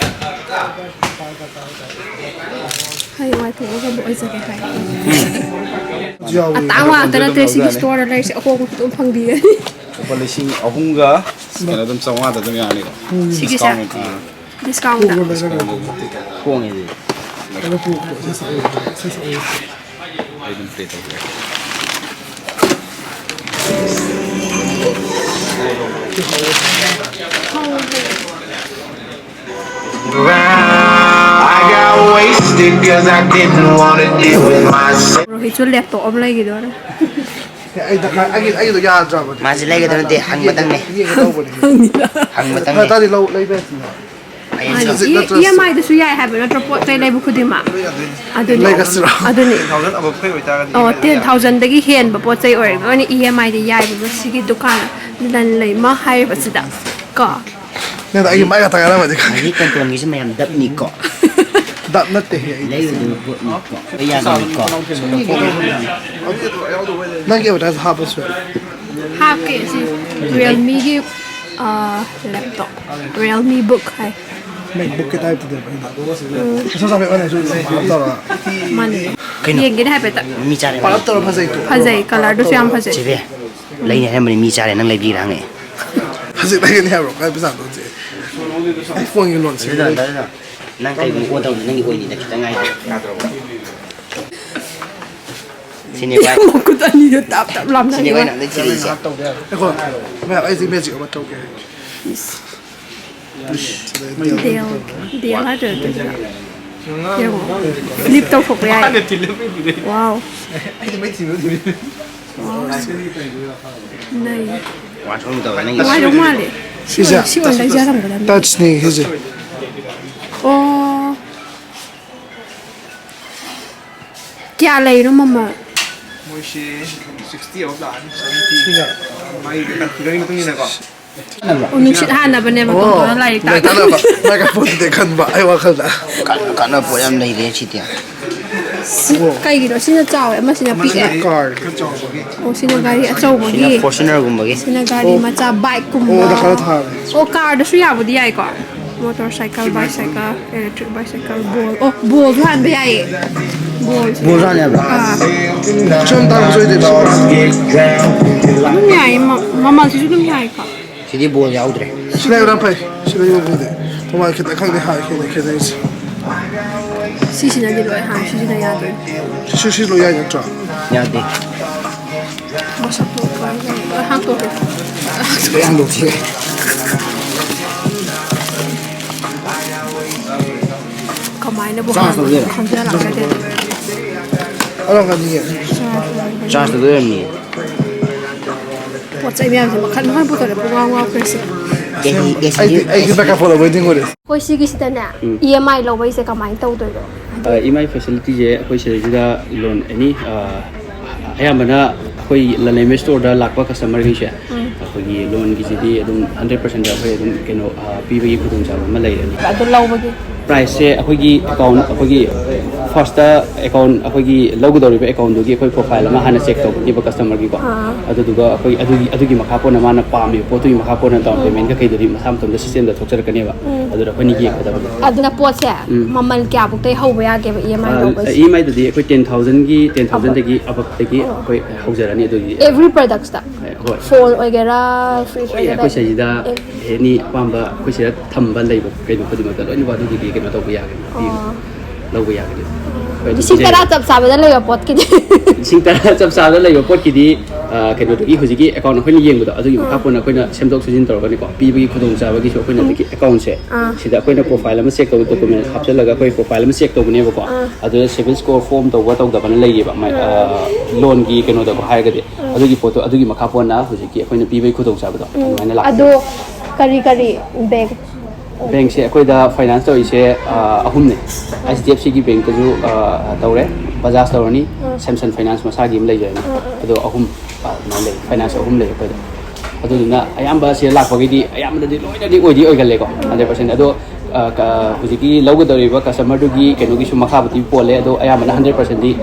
ꯍꯌꯦꯡꯋꯥꯏ ꯊꯣꯛꯑꯒ ꯑꯃꯨꯛ ꯑꯣꯏꯖꯒꯦ ꯍꯥꯏ꯫ ꯌꯥꯎꯋꯦ꯫ ꯑꯇꯥꯡꯕ ꯉꯥꯛꯇ ꯅꯠꯇ꯭ꯔꯦ ꯁꯤꯒꯤ ꯁ꯭ꯇꯣꯔꯗ ꯂꯩꯔꯤꯁꯦ, ꯑꯍꯣꯡꯕ ꯑꯗꯨꯝ ꯐꯪꯕꯤꯒꯅꯤ꯫ ꯂꯨꯄꯥ ꯂꯤꯁꯤꯡ ꯑꯍꯨꯝꯒ ꯀꯩꯅꯣ ꯑꯗꯨꯝ ꯆꯥꯝꯃꯉꯥꯗ ꯑꯗꯨꯝ ꯌꯥꯅꯤꯀꯣ꯫ ꯁꯤꯒꯤꯁꯦ? Discount, ꯑꯥ꯫ Discountꯗ꯫ ꯍꯣꯡꯉꯦ ꯑꯗꯨꯗꯤ꯫ ꯀꯩꯅꯣ ꯄꯨ-, ꯁꯦ, ꯁꯦ, ꯁꯦ, ꯁꯦ꯫ ꯑꯩ ꯑꯗꯨꯝ ꯄ꯭ꯂꯦ ꯇꯧꯖꯔꯛꯀꯦ꯫ I got wasted 'cause I didn't wanna deal with myself. ꯔꯣꯍꯤꯠꯁꯨ ꯂꯦꯞꯇꯣꯞ ꯑꯃ ꯂꯩꯈꯤꯗꯣꯔꯦ꯫ ꯑꯦ, ꯑꯩ ꯗꯔꯀꯥꯔ, ꯑꯩꯒꯤ, ꯑꯩꯒꯤꯗꯣ ꯌꯥꯗ꯭ꯔꯕꯅꯦ꯫ ꯃꯥꯁꯦ ꯂꯩꯒꯗꯕ ꯅꯠꯇꯦ, ꯍꯪꯕꯇꯪꯅꯦ꯫ ꯌꯦꯡꯒꯦ ꯇꯧꯕꯅꯦ꯫ ꯍꯪꯕꯇꯪꯅꯦ꯫ ꯐꯔꯦ, ꯇꯥꯔꯗꯤ ꯂꯧ-, ꯂꯩꯕ ꯌꯥꯏꯗꯅ꯫ ꯍꯌꯦꯡ ꯃꯥꯅꯦ, ꯆꯠꯁꯤ꯫ ꯏ-, ꯅꯠꯇ꯭ꯔꯁꯨ꯫ ꯏ ꯑꯦꯝ ꯑꯥꯏꯗꯁꯨ ꯌꯥꯏ ꯍꯥꯏꯕ ꯅꯠꯇ꯭ꯔꯣ ꯄꯣꯠ ꯆꯩ ꯂꯩꯕ ꯈꯨꯗꯤꯡꯃꯛ? ꯂꯣꯏ ꯌꯥꯗꯣꯏꯅꯦ꯫ ꯑꯗꯨꯅꯦ꯫ ꯂꯩꯔꯁꯤꯔꯣ? ꯑꯗꯨꯅꯦ꯫ Ten thousand above ꯑꯩꯈꯣꯏ ꯑꯣꯏꯇꯥꯔꯒꯗꯤ ꯑꯣ, ꯏ ꯑꯦꯝ ꯑꯥꯏꯗ ꯌꯥꯏ꯫ Ten thousandꯗꯒꯤ ꯍꯦꯟꯕ ꯄꯣꯠ ꯆꯩ ꯑꯣꯏꯔꯒꯅ ꯏ ꯑꯦꯝ ꯑꯥꯏꯗ ꯌꯥꯏꯕ ꯁꯤꯒꯤ ꯗꯨꯀꯥꯟ ꯂꯟ ꯂꯩꯃ ꯍꯥꯏꯔꯤꯕꯁꯤꯗ ꯀꯣ꯫ ꯅꯪꯗ ꯑꯩꯒꯤ ꯃꯥꯏ ꯉꯥꯛꯇ ꯉꯥꯏꯔꯝꯃꯗꯤ ꯈꯪꯗꯦ꯫ ꯃꯁꯤ ꯇꯣꯟꯇꯣꯟꯒꯤꯁꯨ ꯃꯌꯥꯝ ꯗꯞꯅꯤꯀꯣ꯫ ꯗꯞ ꯅꯠꯇꯦꯍꯦ ꯑꯩ꯫ ꯂꯩꯕꯗꯨ ꯄꯣꯠꯅꯤ꯫ ꯑꯩ ꯌꯥꯗꯕꯅꯤꯀꯣ꯫ ꯅꯪꯒꯤ ꯑꯦꯗꯚꯔꯇꯥꯏꯁ ꯍꯥꯞꯄꯁꯨ ꯌꯥꯏ꯫ ꯍꯥꯞꯀꯦ ꯁꯤ꯫ ꯔꯤꯌꯦꯜꯃꯤꯒꯤ ꯂꯦꯞꯇꯣꯞ꯫ ꯔꯤꯌꯦꯜꯃꯤ ꯕꯨꯛ ꯍꯥꯏ꯫ ꯃꯦꯛꯕꯨꯛꯀꯤ ꯇꯥꯏꯞꯇꯨꯗ ꯑꯩꯅ ꯁꯣꯝ ꯆꯥꯝꯃꯩ ꯑꯣꯟꯂꯥꯏꯟꯁꯨ ꯍꯥꯞ ꯇꯧꯔꯒ꯫ ꯃꯥꯅꯦ꯫ ꯀꯩꯅꯣ? ꯌꯦꯡꯒꯦꯅꯦ ꯍꯥꯏꯐꯦꯠꯇ꯫ ꯃꯤ ꯆꯥꯔꯦ꯫ ꯄꯥꯔꯞ ꯇꯧꯔ ꯐꯖꯩꯀꯣ꯫ ꯐꯖꯩ, ꯀꯂꯔꯗꯨꯁꯨ ꯌꯥꯝ ꯐꯖꯩ꯫ ꯆꯦꯕꯦ, ꯂꯩꯅꯤ ꯍꯥꯏꯔꯝꯕꯅꯤ, ꯃꯤ ꯆꯥꯔꯦ, ꯅꯪ ꯂꯩꯕꯤꯔꯥ ꯍꯪꯉꯛꯑꯦ꯫ ꯍꯧꯖꯤꯛ ꯂꯩꯒꯅꯤ ꯍꯥꯏꯕ꯭ꯔꯣ? ꯀꯥꯏ ꯄꯩꯁꯥꯗꯣ ꯍꯧꯖꯤꯛ? ꯑꯩ ꯐꯣꯟꯒꯤ ꯂꯣꯟꯁꯦ꯫ ꯅꯪ ꯀꯩꯒꯨꯝꯕ ꯑꯣꯟ ꯇꯧꯔꯗꯤ ꯅꯪꯒꯤ ꯑꯣꯏꯅꯤꯗ ꯈꯤꯇꯪ ꯉꯥꯏꯗꯦ꯫ ꯁꯤꯅꯦ ꯚꯥꯏ꯫ ꯃꯈꯨꯠ ꯑꯅꯤꯗꯣ ꯇꯥꯞ ꯇꯥꯞ ꯂꯥꯞꯅ ꯁꯤꯅꯦ ꯚꯥꯏ ꯅꯍꯥꯟꯗꯩ ꯊꯤꯔꯛꯏꯁꯦ꯫ ꯉꯥꯏꯈꯣ, ꯃꯌꯥꯝ ꯑꯩꯁꯦ ꯃꯦꯖꯤꯛ ꯑꯃ ꯇꯧꯒꯦ꯫ ꯗꯦꯜ, ꯗꯦꯜ ꯍꯥꯏꯗꯣꯏꯔꯥ ꯑꯗꯨꯗꯨꯅ? ꯌꯦꯡꯉꯣ, ꯐ꯭ꯂꯤꯞ ꯇꯧꯊꯣꯛꯄ ꯌꯥꯏ꯫ ꯋꯥꯎ꯫ ꯋꯥꯎ꯫ ꯅꯩ꯫ ꯋꯥꯟ ꯁꯣꯝ ꯇꯧꯔꯦ ꯅꯪꯒꯤ꯫ ꯅꯨꯡꯉꯥꯏꯗꯧ ꯃꯥꯜꯂꯦ꯫ ꯁꯤ ꯁꯤꯁꯦ ꯑꯣꯏꯅ, ꯁꯤ ꯑꯣꯏꯅ ꯂꯩꯖꯔꯝꯒꯗꯕꯅꯤ꯫ ꯇꯆꯅꯤ ꯁꯤꯁꯦ꯫ ꯑꯣ꯫ ꯀꯌꯥ ꯂꯩꯔꯤꯅꯣ ꯃꯃꯜ? ꯃꯣꯏꯁꯤ ꯁꯤꯛꯁꯇꯤ ꯑꯕꯞ ꯂꯥꯛꯑꯅꯤ, ꯁꯚꯦꯟꯇꯤ꯫ ꯃꯥꯒꯤ ꯀꯟꯐꯤꯒꯔꯒꯤ ꯃꯇꯨꯡ ꯏꯟꯅꯀꯣ꯫ ꯑꯣ, ꯅꯨꯡꯁꯤꯠ ꯍꯥꯟꯅꯕꯅꯦꯕ, ꯑꯣ, ꯇꯣꯟꯇꯣꯟꯅ ꯂꯥꯏꯔꯤꯛ ꯇꯥꯛꯄ꯫ ꯃꯦꯇꯥꯅꯕ, ꯃꯥꯏꯀ꯭ꯔꯣꯐꯣꯟꯗꯨꯗꯤ ꯈꯟꯕ ꯑꯩ ꯋꯥꯈꯜꯗ꯫ ꯀꯥꯟꯅ ꯀꯥꯟꯅꯕ ꯄꯣꯠ ꯌꯥꯝ ꯂꯩꯔꯦ ꯁꯤꯗꯤ꯫ ꯁꯤ ꯀꯩꯒꯤꯅꯣ ꯁꯤꯅ ꯆꯥꯎꯋꯦ, ꯑꯃꯁꯤꯅ ꯄꯤꯛꯑꯦ? ꯀꯥꯔ꯫ ꯑꯣ, ꯁꯤꯅ ꯒꯥꯔꯤ ꯑꯆꯧꯕꯒꯤ꯫ ꯁꯤꯅ ꯐꯣꯔꯆꯨꯅꯔꯒꯨꯝꯕꯒꯤ꯫ ꯁꯤꯅ ꯒꯥꯔꯤ ꯑꯣ꯫ ꯃꯆꯥ, ꯕꯥꯏꯛꯀꯨꯝꯕ꯫ ꯑꯣ, ꯗꯔꯀꯥꯔ ꯇꯥꯔꯦ꯫ ꯑꯣ, ꯀꯥꯔꯗꯁꯨ ꯌꯥꯕꯨꯗꯤ ꯌꯥꯏꯀꯣ꯫ Motorcycle, bicycle, electric bicycle, ball. ꯑꯣ, ꯕꯣꯜꯁꯨ ꯍꯥꯟꯕ ꯌꯥꯏꯌꯦ꯫ ꯕꯣꯜꯁꯦ꯫ ꯕꯣꯜꯁꯨ ꯍꯥꯟ ꯌꯥꯕ꯭ꯔꯥ? ꯑꯥ꯫ ꯁꯨꯝ ꯇꯥꯡꯕꯁꯨ ꯑꯣꯏꯗꯦ, ꯁꯨꯝ꯫ ꯑꯗꯨꯝ ꯌꯥꯏꯌꯦ, ꯃ-, ꯃꯃꯜꯁꯤꯁꯨ ꯑꯗꯨꯝ ꯌꯥꯏꯀꯣ꯫ ꯁꯤꯗꯤ ꯕꯣꯜ ꯌꯥꯎꯗ꯭ꯔꯦ꯫ ꯁꯤ ꯂꯩꯕꯅ ꯐꯩ꯫ ꯁꯤ ꯂꯩꯕꯕꯨꯗꯤ꯫ ꯃꯃꯜ ꯈꯤꯇꯪ ꯈꯪꯗꯦ ꯍꯥꯏ, ꯈꯦꯠꯅꯩ, ꯈꯦꯠꯅꯩꯁꯦ꯫ ꯁꯤꯁꯤꯅꯗꯤ ꯂꯣꯏ ꯍꯥꯡ, ꯁꯤꯁꯤꯅ ꯌꯥꯗꯣꯏꯅꯤ꯫ ꯁꯤ, ꯁꯤ ꯂꯣꯏ ꯌꯥꯏ ꯅꯠꯇ꯭ꯔꯣ? ꯌꯥꯗꯦ꯫ ꯃꯁꯛꯇꯣ ꯀꯃꯥꯏꯅ ꯇꯧꯔꯤꯅꯣ? ꯂꯣꯏ ꯍꯥꯡꯇꯣꯛꯑꯦ꯫ ꯂꯣꯏ ꯍꯥꯡꯗꯣꯛꯈꯤꯕ꯫ ꯀꯃꯥꯏꯅꯕꯨ ꯆꯥꯔꯖ ꯍꯥꯡꯕꯅꯣ ꯇꯧꯗꯣꯏꯔꯣ? ꯈꯪꯖꯔꯛꯇ꯭ꯔꯦ꯫ ꯑꯣꯏꯔꯝꯒꯅꯤꯌꯦ꯫ ꯆꯥꯔꯖ ꯇꯧꯗꯣꯏ ꯑꯣꯏꯔꯝꯅꯤꯌꯦ꯫ ꯄꯣꯠ ꯆꯩ ꯃꯌꯥꯝꯁꯦ ꯃꯈꯜ ꯃꯈꯜ ꯄꯨꯊꯣꯔꯛꯑꯦ, ꯄꯨꯡꯉꯥꯎ ꯉꯥꯎꯈ꯭ꯔꯦ ꯁꯤ꯫ ꯑꯦꯁꯤ, ꯑꯦꯁꯤ, ꯑꯩꯗꯤ, ꯑꯩꯗꯤ ꯑꯦꯁꯤ꯫ ꯃꯥꯏꯀ꯭ꯔꯣꯐꯣꯟ ꯑꯣꯏꯕꯣꯏ ꯅꯤꯡꯉꯨꯔꯦ꯫ ꯑꯩꯈꯣꯏ ꯁꯤꯒꯤꯁꯤꯗꯅꯦ, ꯎꯝ꯫ ꯏ ꯑꯦꯝ ꯑꯥꯏ ꯂꯧꯕꯩꯁꯦ ꯀꯃꯥꯏꯅ ꯇꯧꯗꯣꯏꯅꯣ? ꯑ, ꯏ ꯑꯦꯝ ꯑꯥꯏ ꯐꯦꯁꯤꯂꯤꯇꯤꯁꯦ ꯑꯩꯈꯣꯏ ꯁꯤꯗꯩꯁꯤꯗ ꯂꯣꯟ ꯑꯦꯅꯤ, ꯑ, ꯑꯌꯥꯝꯕꯅ ꯑꯩꯈꯣꯏ ꯂꯂꯩꯃ ꯁ꯭ꯇꯣꯔꯗ ꯂꯥꯛꯄ ꯀꯁꯇꯃꯔꯈꯩꯁꯦ, ꯎꯝ꯫ ꯑꯩꯈꯣꯏꯒꯤ ꯂꯣꯟꯒꯤꯁꯤꯗꯤ ꯑꯗꯨꯝ ꯍꯟꯗ꯭ꯔꯦꯠ ꯄꯥꯔꯁꯦꯟꯗ ꯑꯩꯈꯣꯏ ꯑꯗꯨꯝ ꯀꯩꯅꯣ, ꯑ, ꯄꯤꯕꯒꯤ ꯈꯨꯗꯣꯡꯆꯥꯕ ꯑꯃ ꯂꯩꯔꯅꯤ꯫ ꯑꯗꯨ ꯂꯧꯕꯒꯤ? ꯄ꯭ꯔꯥꯏꯁꯁꯦ ꯑꯩꯈꯣꯏꯒꯤ ꯑꯦꯀꯥꯎꯟ, ꯑꯩꯈꯣꯏꯒꯤ ꯐꯥꯔꯁꯇ ꯑꯦꯀꯥꯎꯟ, ꯑꯩꯈꯣꯏꯒꯤ ꯂꯧꯒꯗꯧꯔꯤꯕ ꯑꯦꯀꯥꯎꯟꯗꯨꯒꯤ ꯑꯩꯈꯣꯏ ꯄ꯭ꯔꯣꯐꯥꯏꯜ ꯑꯃ ꯍꯥꯟꯅ ꯆꯦꯛ ꯇꯧꯒꯅꯤꯕ ꯀꯁꯇꯃꯔꯒꯤꯀꯣ꯫ ꯑꯥ꯫ ꯑꯗꯨꯗꯨꯒ ꯑꯩꯈꯣꯏ ꯑꯗꯨꯒꯤ, ꯑꯗꯨꯒꯤ ꯃꯈꯥ ꯄꯣꯟꯅ ꯃꯥꯅ ꯄꯥꯝꯃꯤꯕ ꯄꯣꯠꯇꯨꯒꯤ ꯃꯈꯥ ꯄꯣꯟꯅ ꯗꯥꯎꯟ ꯄꯦꯃꯦꯟ ꯀꯩꯀꯩꯗꯨꯗꯤ ꯃꯁꯥ ꯃꯇꯣꯝꯗ ꯁꯤꯁꯇꯦꯝꯗ ꯊꯣꯛꯆꯔꯛꯀꯅꯦꯕ꯫ ꯎꯝ꯫ ꯑꯗꯨꯗ ꯑꯩꯈꯣꯏꯅ ꯌꯦꯡꯒꯗꯕꯅꯤ꯫ ꯑꯗꯨꯅ ꯄꯣꯠꯁꯦ ꯎꯝ꯫ ꯃꯃꯜ ꯀꯌꯥꯐꯧꯇꯩ ꯍꯧꯕ ꯌꯥꯒꯦꯕ ꯏ ꯑꯦꯝ ꯑꯥꯏ ꯇꯧꯕꯁꯦ? ꯏ ꯑꯦꯝ ꯑꯥꯏꯗꯗꯤ ꯑꯩꯈꯣꯏ ꯇꯦꯟ ꯊꯥꯎꯖꯟꯒꯤ, ꯇꯦꯟ ꯊꯥꯎꯖꯟꯗꯒꯤ ꯑꯕꯞꯇꯒꯤ ꯑꯣ꯫ ꯑꯩꯈꯣꯏ ꯍꯧꯖꯔꯅꯤ ꯑꯗꯨꯒꯤꯗꯤ꯫ Every products-ꯇ? ꯍꯣꯏ꯫ Phone ꯑꯣꯏꯒꯦꯔꯥ, fridge ꯂꯣꯏꯅ ꯑꯣꯏꯒꯦꯔꯥ? ꯑꯩꯈꯣꯏ ꯁꯤꯗꯩꯁꯤꯗ ꯑꯦꯅꯤ ꯑꯄꯥꯝꯕ ꯑꯩꯈꯣꯏ ꯁꯤꯗ ꯊꯝꯕ ꯂꯩꯕ ꯀꯩꯅꯣ ꯈꯨꯗꯤꯡꯃꯛꯇ ꯂꯣꯏꯅꯃꯛ ꯑꯗꯨꯒꯤꯗꯤ ꯀꯩꯅꯣ ꯇꯧꯕ ꯌꯥꯒꯅꯤ, ꯑꯣ꯫ ꯂꯧꯕ ꯌꯥꯒꯅꯤ꯫ ꯑꯩꯈꯣꯏ ꯑꯗꯨꯝ ꯂꯤꯁꯤꯡ ꯇꯔꯥ ꯄꯤꯖꯒꯅꯤ꯫ ꯆꯞ ꯆꯥꯕꯗ ꯂꯩꯕ ꯄꯣꯠꯀꯤꯗꯤ? ꯂꯤꯁꯤꯡ ꯇꯔꯥ ꯆꯞ ꯆꯥꯕꯗ ꯂꯩꯕ ꯄꯣꯠꯀꯤꯗꯤ, ꯑ, ꯀꯩꯅꯣꯗꯨꯒꯤ ꯍꯧꯖꯤꯛꯀꯤ ꯑꯦꯀꯥꯎꯟ ꯑꯩꯈꯣꯏꯅ ꯌꯦꯡꯕꯗꯣ ꯑꯗꯨꯒꯤ ꯃꯈꯥ ꯑꯥ꯫ ꯄꯣꯟꯅ ꯑꯩꯈꯣꯏꯅ ꯁꯦꯝꯗꯣꯛ ꯁꯦꯝꯖꯤꯟ ꯇꯧꯔꯒꯅꯤꯀꯣ, ꯄꯤꯕꯒꯤ ꯈꯨꯗꯣꯡꯆꯥꯕꯒꯤꯁꯨ ꯑꯩꯈꯣꯏꯅ ꯎꯝ꯫ ꯍꯧꯖꯤꯛꯀꯤ ꯑꯦꯀꯥꯎꯟꯁꯦ ꯑꯥ꯫ ꯁꯤꯗ ꯑꯩꯈꯣꯏꯅ ꯄ꯭ꯔꯣꯐꯥꯏꯜ ꯑꯃ ꯆꯦꯛ ꯇꯧꯕ, ꯗꯣꯀꯨꯃꯦꯟ ꯍꯥꯞꯆꯤꯜꯂꯒ ꯑꯩꯈꯣꯏ ꯄ꯭ꯔꯣꯐꯥꯏꯜ ꯑꯃ ꯆꯦꯛ ꯇꯧꯕꯅꯦꯕꯀꯣ꯫ ꯑꯥ꯫ ꯑꯗꯨꯗ ꯁꯤꯕꯤꯜ ꯁ꯭ꯀꯣꯔ ꯐꯣꯔꯝ ꯇꯧꯕ ꯇꯧꯗꯕꯅ ꯂꯩꯌꯦꯕ, ꯃꯥꯏ-, ꯑꯥ꯫ ꯑ, ꯂꯣꯟꯒꯤ ꯀꯩꯅꯣꯗꯀꯣ ꯍꯥꯏꯔꯒꯗꯤ꯫ ꯎꯝ꯫ ꯑꯗꯨꯒꯤ ꯄꯣꯠꯇꯣ, ꯑꯗꯨꯒꯤ ꯃꯈꯥ ꯄꯣꯟꯅ ꯍꯧꯖꯤꯛꯀꯤ ꯑꯩꯈꯣꯏꯅ ꯄꯤꯕꯒꯤ ꯈꯨꯗꯣꯡꯆꯥꯕꯗꯣ ꯎꯝ꯫ ꯑꯗꯨꯃꯥꯏꯅ ꯂꯥꯛꯀꯅꯤ꯫ ꯑꯗꯣ ꯀꯔꯤ ꯀꯔꯤ ꯕꯦꯡ? ꯕꯦꯡꯁꯦ ꯑꯩꯈꯣꯏꯗ ꯐꯥꯏꯅꯥꯟꯁ ꯇꯧꯔꯤꯁꯦ, ꯑ, ꯑꯍꯨꯝꯅꯦ꯫ ꯑꯩꯆ ꯗꯤ ꯑꯦꯐ ꯁꯤꯒꯤ ꯕꯦꯡꯇꯁꯨ, ꯑ, ꯇꯧꯔꯦ, ꯕꯖꯥꯖ ꯇꯧꯔꯅꯤ, ꯎꯝ꯫ ꯁꯦꯝꯁꯟ ꯐꯥꯏꯅꯥꯟꯁ ꯃꯁꯥꯒꯤ ꯑꯃ ꯂꯩꯖꯔꯅꯤ꯫ ꯎꯝ, ꯎꯝ꯫ ꯑꯗꯣ ꯑꯍꯨꯝ, ꯑ, ꯑꯗꯨꯃꯥꯏꯅ ꯂꯩ, ꯐꯥꯏꯅꯥꯟꯁ ꯑꯍꯨꯝ ꯂꯩ ꯑꯩꯈꯣꯏꯗ꯫ ꯑꯗꯨꯗꯨꯅ ꯑꯌꯥꯝꯕ ꯁꯤꯗ ꯂꯥꯛꯄꯒꯤꯗꯤ ꯑꯌꯥꯝꯕꯅꯗꯤ ꯂꯣꯏꯅꯗꯤ ꯑꯣꯏꯗꯤ ꯑꯣꯏꯒꯜꯂꯦꯀꯣ, ꯍꯟꯗ꯭ꯔꯦꯠ ꯄꯥꯔꯁꯦꯟ꯫ ꯑꯗꯣ, ꯑ, ꯀ-, ꯍꯧꯖꯤꯛꯀꯤ ꯂꯧꯒꯗꯧꯔꯤꯕ ꯀꯁꯇꯃꯔꯗꯨꯒꯤ ꯀꯩꯅꯣꯒꯤꯁꯨ ꯃꯈꯥꯕꯨꯗꯤ ꯄꯣꯜꯂꯦ, ꯑꯗꯣ ꯑꯌꯥꯝꯕꯅ ꯍꯟꯗ꯭ꯔꯦꯠ ꯄꯥꯔꯁꯦꯟꯗꯤ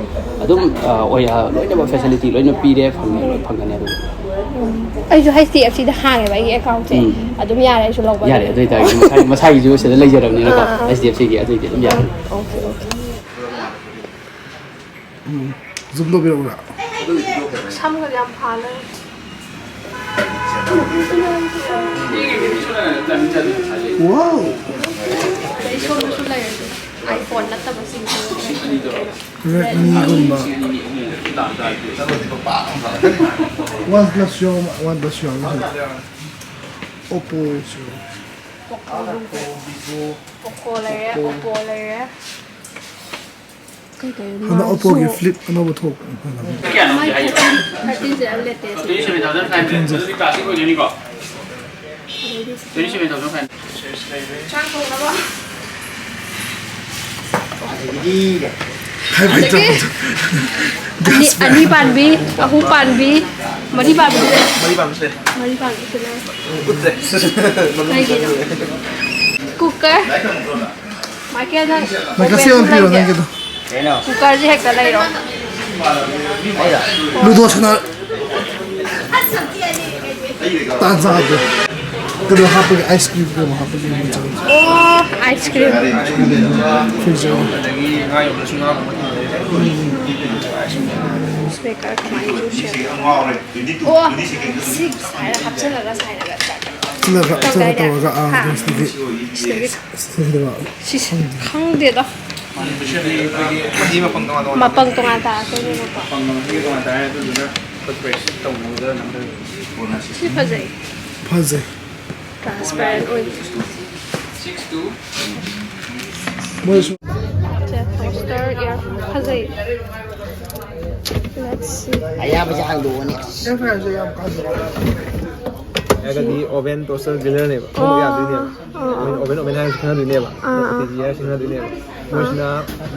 ꯑꯗꯨꯝ, ꯑ, ꯑꯣꯏ-, ꯑ, ꯂꯣꯏꯅꯃꯛ ꯐꯦꯁꯤꯂꯤꯇꯤ ꯂꯣꯏꯅ ꯄꯤꯔꯦ, ꯐꯪꯉꯦ, ꯂꯣꯏ ꯐꯪꯒꯅꯤ ꯑꯗꯨꯝ꯫ ꯎꯝ꯫ ꯑꯩꯁꯨ ꯍꯩꯆ ꯗꯤ ꯑꯦꯐ ꯁꯤꯗ ꯍꯥꯡꯉꯦꯕ ꯑꯩꯒꯤ ꯑꯦꯀꯥꯎꯟꯁꯦ꯫ ꯎꯝ꯫ ꯑꯗꯨꯝ ꯌꯥꯔꯦ ꯑꯩꯁꯨ ꯂꯧꯕ ꯌꯥꯔꯦ, ꯑꯗꯨꯗꯤ꯫ ꯑꯗꯨ ꯑꯣꯏꯇꯥꯔꯗꯤ ꯃꯁꯥꯒꯤ, ꯃꯁꯥꯒꯤꯁꯨ ꯁꯤꯗ ꯂꯩꯖꯔꯕꯅꯤꯅꯀꯣ, ꯑꯥ, ꯑꯥ꯫ ꯑꯩꯆ ꯗꯤ ꯑꯦꯐ ꯁꯤꯒꯤ ꯑꯗꯨꯏꯗꯤ ꯑꯗꯨꯝ ꯌꯥꯔꯦ꯫ Okay, okay. ꯎꯝ, ꯖꯨꯝ ꯇꯧꯕꯤꯔꯛꯎꯔꯥ? ꯁꯝꯒ ꯌꯥꯝ ꯐꯥꯜꯂꯦ꯫ ꯋꯥꯎ! ꯑꯩ ꯁꯣꯝꯗꯁꯨ ꯂꯩꯔꯦ꯫ ꯑꯥꯏꯐꯣꯟ ꯅꯠꯇꯕꯁꯤꯡꯁꯦ꯫ ꯔꯦꯗꯃꯤꯒꯨꯝꯕ꯫ ꯋꯥꯟ ꯄ꯭ꯂꯁ ꯌꯥꯎ-, ꯋꯥꯟ ꯄ꯭ꯂꯁ ꯌꯥꯎꯔꯝꯃꯁꯨ꯫ ꯑꯣꯞꯄꯣꯁꯨ꯫ ꯄꯣꯀꯣ ꯂꯩꯔꯦ, ꯑꯣꯞꯄꯣ ꯂꯩꯔꯦ꯫ ꯀꯩ ꯀꯩꯅꯣ ꯍꯟꯗꯛ ꯑꯣꯞꯄꯣꯒꯤ ꯐ꯭ꯂꯤꯞ ꯑꯅꯧꯕ ꯊꯣꯛꯄꯅꯤ꯫ ꯊꯥꯔꯇꯤꯟꯁꯦ ꯌꯥꯝ ꯂꯦꯇꯦꯁ꯫ ꯊꯥꯔꯇꯤꯟꯁꯦ꯫ ꯆꯥꯛ ꯊꯣꯡꯅꯕ꯫ ꯍꯥꯏ ꯐꯥꯏ ꯑꯗꯒꯤ ꯆꯠꯄꯗꯣ꯫ ꯑꯅꯤ, ꯑꯅꯤ ꯄꯥꯟꯕꯤ, ꯑꯍꯨꯝ ꯄꯥꯟꯕꯤ, ꯃꯔꯤ ꯄꯥꯟꯕꯤ꯫ ꯃꯔꯤ ꯄꯥꯟꯕꯁꯦ꯫ ꯃꯔꯤ ꯄꯥꯟꯕꯁꯦ ꯂꯩ꯫ ꯎꯠꯇ꯭ꯔꯦ꯫ ꯀꯩꯒꯤꯅꯣ? ꯀꯨꯀꯔ꯫ ꯃꯥꯏꯀꯦꯜ, ꯅꯪ ꯃꯥꯏꯀꯦꯜ, ꯁꯤ ꯑꯃ ꯄꯤꯔꯣ, ꯅꯪꯒꯤꯗꯣ꯫ ꯀꯩꯅꯣ? ꯀꯨꯀꯔꯁꯦ ꯍꯦꯛꯇ ꯂꯩꯔꯣ꯫ ꯑꯩꯔꯣ? ꯂꯨꯗꯣ ꯁꯥꯟꯅ꯫ ꯇꯥꯟ ꯆꯥꯗꯦ꯫ ꯀꯩꯅꯣ ꯍꯥꯞꯄꯒꯤ, ꯑꯥꯏꯁ ꯀ꯭ꯔꯤꯝ ꯀꯩꯅꯣ ꯍꯥꯞꯄꯒꯤ ꯃꯆꯜ꯫ ꯑꯣ, ꯑꯥꯏꯁ ꯀ꯭ꯔꯤꯝ꯫ ꯐ꯭ꯔꯤꯖꯔ꯫ ꯑꯗꯒꯤ ꯉꯥ ꯌꯣꯟꯕꯁꯨ ꯉꯥ ꯐꯪꯕ ꯊꯝꯅꯔꯦ꯫ ꯁ꯭ꯄꯤꯀꯔ ꯀꯃꯥꯏꯅ ꯁꯦꯝꯕ? ꯑꯣ, ꯁꯤ ꯁꯥꯏꯗ ꯍꯥꯞꯆꯜꯂꯒ ꯁꯥꯏꯔꯒ ꯆꯠꯂꯦ꯫ ꯁꯤꯗ ꯈꯔ ꯇꯧꯗꯥꯏꯅꯦ? ꯇꯧꯔꯒ, ꯑꯥ, ꯍꯥ? ꯁꯤꯗꯒꯤ ꯁꯤꯗꯒꯤ꯫ ꯁꯤꯗꯒꯤ꯫ ꯁꯤꯁꯦ ꯈꯪꯗꯦꯗ꯫ ꯃꯄꯪ ꯇꯣꯉꯥꯟ ꯇꯣꯉꯥꯟ꯫ ꯃꯄꯪ ꯇꯣꯉꯥꯟ ꯇꯥꯔꯛꯇꯣꯏꯅꯦꯕꯀꯣ꯫ ꯃꯄꯪ ꯑꯃꯒꯤ ꯇꯣꯉꯥꯟ ꯇꯥꯔꯦ, ꯑꯗꯨꯗꯨꯅ ꯑꯩꯈꯣꯏ press ꯇꯧꯅꯕꯗ ꯅꯝꯗꯣꯏꯅꯦ꯫ ꯁꯤ ꯐꯖꯩ꯫ ꯐꯖꯩ꯫ Transparent ꯑꯣꯏ꯫ ꯃꯣꯏꯁꯨ ꯁꯦ, toaster, earphone ꯐꯖꯩ꯫ Let's see. ꯑꯌꯥꯕꯁꯦ ꯍꯥꯡꯗꯣꯛꯑꯣꯅꯦ꯫ ꯑꯁ꯫ ꯍꯥꯏꯔꯒꯗꯤ oven, toaster, grillerꯅꯦꯕ꯫ ꯑꯣ꯫ ꯌꯥꯗꯣꯏꯅꯦꯕ꯫ ꯑꯥ, ꯑꯥ꯫ Oven, oven, oven ꯍꯥꯏꯔꯁꯨ ꯈꯪꯅꯗꯣꯏꯅꯦꯕ꯫ ꯑꯥ, ꯑꯥ꯫ ꯀꯦ ꯖꯤ ꯍꯥꯏꯔꯁꯨ ꯈꯪꯅꯗꯣꯏꯅꯦꯕ꯫ ꯑꯥ꯫ ꯃꯣꯏꯁꯤꯅ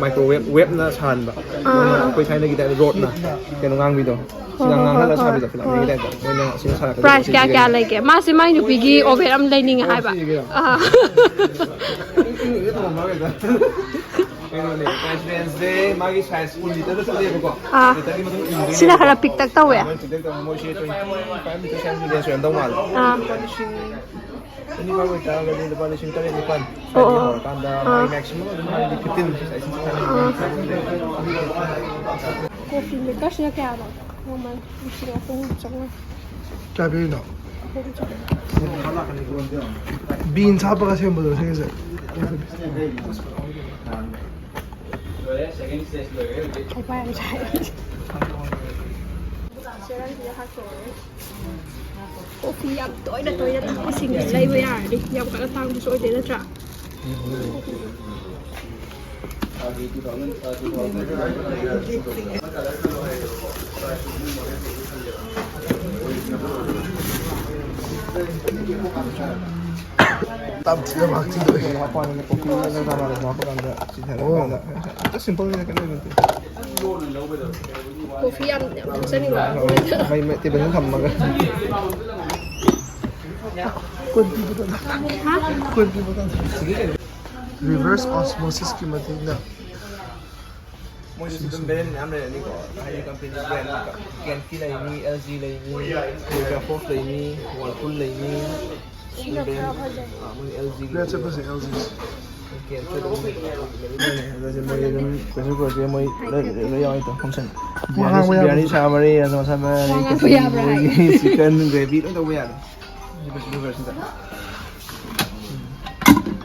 microwave, waveꯅ ꯁꯥꯍꯟꯕ꯫ ꯑꯥ, ꯑꯥ꯫ ꯑꯩꯈꯣꯏ ꯊꯥꯏꯅꯒꯤ type ꯔꯣꯠꯅ ꯀꯩꯅꯣ ꯉꯥꯡꯕꯤꯗꯣ꯫ ꯁꯤ ꯍꯣꯏ, ꯍꯣꯏ, ꯉꯥꯡꯍꯜꯂꯒ ꯍꯣꯏ, ꯁꯥꯕꯤꯗꯣ ꯍꯣꯏ꯫ ꯐꯤꯂꯝꯒꯤ typeꯇ꯫ ꯃꯣꯏꯅ ꯑꯁꯤꯅ ꯁꯥꯔꯛꯀꯗꯣꯏꯕ꯫ Price ꯀꯌꯥ ꯀꯌꯥ ꯂꯩꯒꯦ? ꯃꯥꯁꯦ ꯃꯥꯏ ꯅꯨꯄꯤꯒꯤ oven ꯑꯃ ꯂꯩꯅꯤꯡꯉꯦ ꯍꯥꯏꯕ꯫ ꯑꯥ꯫ ꯀꯩꯅꯣꯅꯦ, price rangeꯁꯦ ꯃꯥꯒꯤ size ꯀꯨꯟ litre ꯆꯠꯂꯦꯕꯀꯣ꯫ ꯑꯥ꯫ Litre ꯃꯇꯨꯡ ꯏꯟꯗꯣꯏꯅꯦꯕꯀꯣ꯫ ꯁꯤꯅ ꯈꯔ ꯄꯤꯛꯇꯛ ꯇꯧꯋꯦ꯫ ꯃꯣꯏ ꯄꯤꯛꯇꯛ ꯇꯧꯋꯦ꯫ ꯃꯣꯏꯁꯦ twenty five litre range ꯑꯣꯏꯔꯝꯗꯧ ꯃꯥꯜꯂꯦ꯫ ꯑꯥ꯫ ꯂꯨꯄꯥ ꯂꯤꯁꯤꯡ twenty five ꯑꯣꯏꯇꯥꯔꯒꯗꯤ ꯂꯨꯄꯥ ꯂꯤꯁꯤꯡ ꯇꯔꯦꯠ ꯅꯤꯄꯥꯟ ꯑꯣ, ꯁ꯭ꯋꯥꯏꯗꯒꯤ ꯑꯣ꯫ ꯍꯧꯔꯀꯥꯟꯗ ꯑꯥ꯫ ꯃꯥꯒꯤ maximum ꯑꯗꯨꯝ ꯍꯥꯏꯗꯤ fifteen ꯑꯥ꯫ Coffee makerꯁꯤꯅ ꯀꯌꯥꯅꯣ? ꯃꯃꯜ ꯂꯤꯁꯤꯡ ꯑꯍꯨꯝ ꯆꯥꯝꯃꯉꯥ꯫ ꯀꯌꯥ ꯄꯤꯔꯤꯅꯣ? ꯑꯍꯨꯝ ꯆꯥꯝꯃꯉꯥ꯫ Beans ꯍꯥꯞꯄꯒ ꯁꯦꯝꯕꯗꯣ ꯁꯤꯒꯤꯁꯦ꯫ ꯈꯣꯡꯄꯥꯛ ꯌꯥꯝ ꯁꯥꯏ꯫ Coffee ꯌꯥꯝ ꯇꯣꯏꯅ ꯇꯣꯏꯅ ꯊꯛꯄꯁꯤꯡꯁꯦ ꯂꯩꯕ ꯌꯥꯔꯅꯤ꯫ ꯌꯥꯝ ꯀꯟꯅ ꯇꯥꯡꯕꯁꯨ ꯑꯣꯏꯗꯦ ꯅꯠꯇ꯭ꯔꯥ? ꯇꯞ ꯊꯤꯅ ꯃꯍꯥꯛ ꯊꯤꯗꯣꯛꯏ꯫ ꯃꯄꯥꯟꯗ ꯀꯣꯐꯤ ꯅꯠꯇ꯭ꯔꯒ ꯆꯥ ꯍꯥꯞꯄ ꯀꯥꯟꯗ ꯁꯤꯖꯤꯟꯅꯕ ꯑꯣ꯫ ꯀꯥꯟꯗ just simpleꯅꯤꯗ, ꯀꯩꯝ ꯂꯩꯕ ꯅꯠꯇꯦ꯫ Coffee ꯌꯥꯝ, ꯌꯥꯝ ꯊꯛꯆꯅꯤꯡꯕ꯫ ꯃꯩ, ꯃꯩ ꯇꯦꯕꯜꯗ ꯊꯝꯃꯒ꯫ ꯀꯨꯟ ꯄꯤꯕꯗꯣ꯫ ꯍꯥ? ꯀꯨꯟ ꯄꯤꯕꯗꯣ꯫ Reverse osmosis ꯀꯤ ꯃꯇꯦꯡꯅ꯫ ꯃꯣꯏꯗꯁꯨ ꯑꯗꯨꯝ ꯕ꯭ꯔꯦꯟ ꯃꯌꯥꯝ ꯂꯩꯔꯅꯤꯀꯣ, ꯍꯥꯏꯗꯤ ꯀꯝꯄꯦꯅꯤ ꯕ꯭ꯔꯦꯟ, ꯀꯦꯟꯀꯤ ꯂꯩꯅꯤ, ꯑꯦꯜ ꯖꯤ ꯂꯩꯅꯤ, ꯃꯣꯏ ꯐꯣꯛꯁ ꯂꯩꯅꯤ, ꯋꯥꯔꯜꯄꯨꯜ ꯂꯩꯅꯤ, ꯕ꯭ꯔꯦꯟ, ꯑꯥ, ꯃꯣꯏ ꯑꯦꯜ ꯖꯤ ꯕ꯭ꯔꯦꯟ ꯆꯠꯄꯁꯦ ꯑꯦꯜ ꯖꯤ꯫ ꯀꯦꯟꯁꯨ ꯑꯗꯨꯝ ꯂꯩꯕꯅꯦ꯫ ꯑꯗꯨꯁꯨ ꯃꯣꯏ ꯑꯗꯨꯝ ꯀꯩꯁꯨ ꯄꯨꯔꯛꯇꯦ, ꯃꯣꯏ ꯂꯣꯏ, ꯂꯣꯏ ꯌꯥꯎꯔꯤ ꯇꯧ ꯐꯪꯁꯟ꯫ ꯕꯤꯔꯌꯥꯅꯤ, ꯕꯤꯔꯌꯥꯅꯤ ꯁꯥ ꯃꯔꯤ, ꯔꯥꯖꯃꯥ ꯁꯥ ꯃꯔꯤ, ꯋꯥ ꯉꯥꯡꯕ ꯌꯥꯕ꯭ꯔꯥ ꯍꯥꯏ? ꯆꯤꯀꯟ ꯒ꯭ꯔꯦꯚꯤ ꯂꯣꯏ ꯇꯧꯕ ꯌꯥꯔꯦ꯫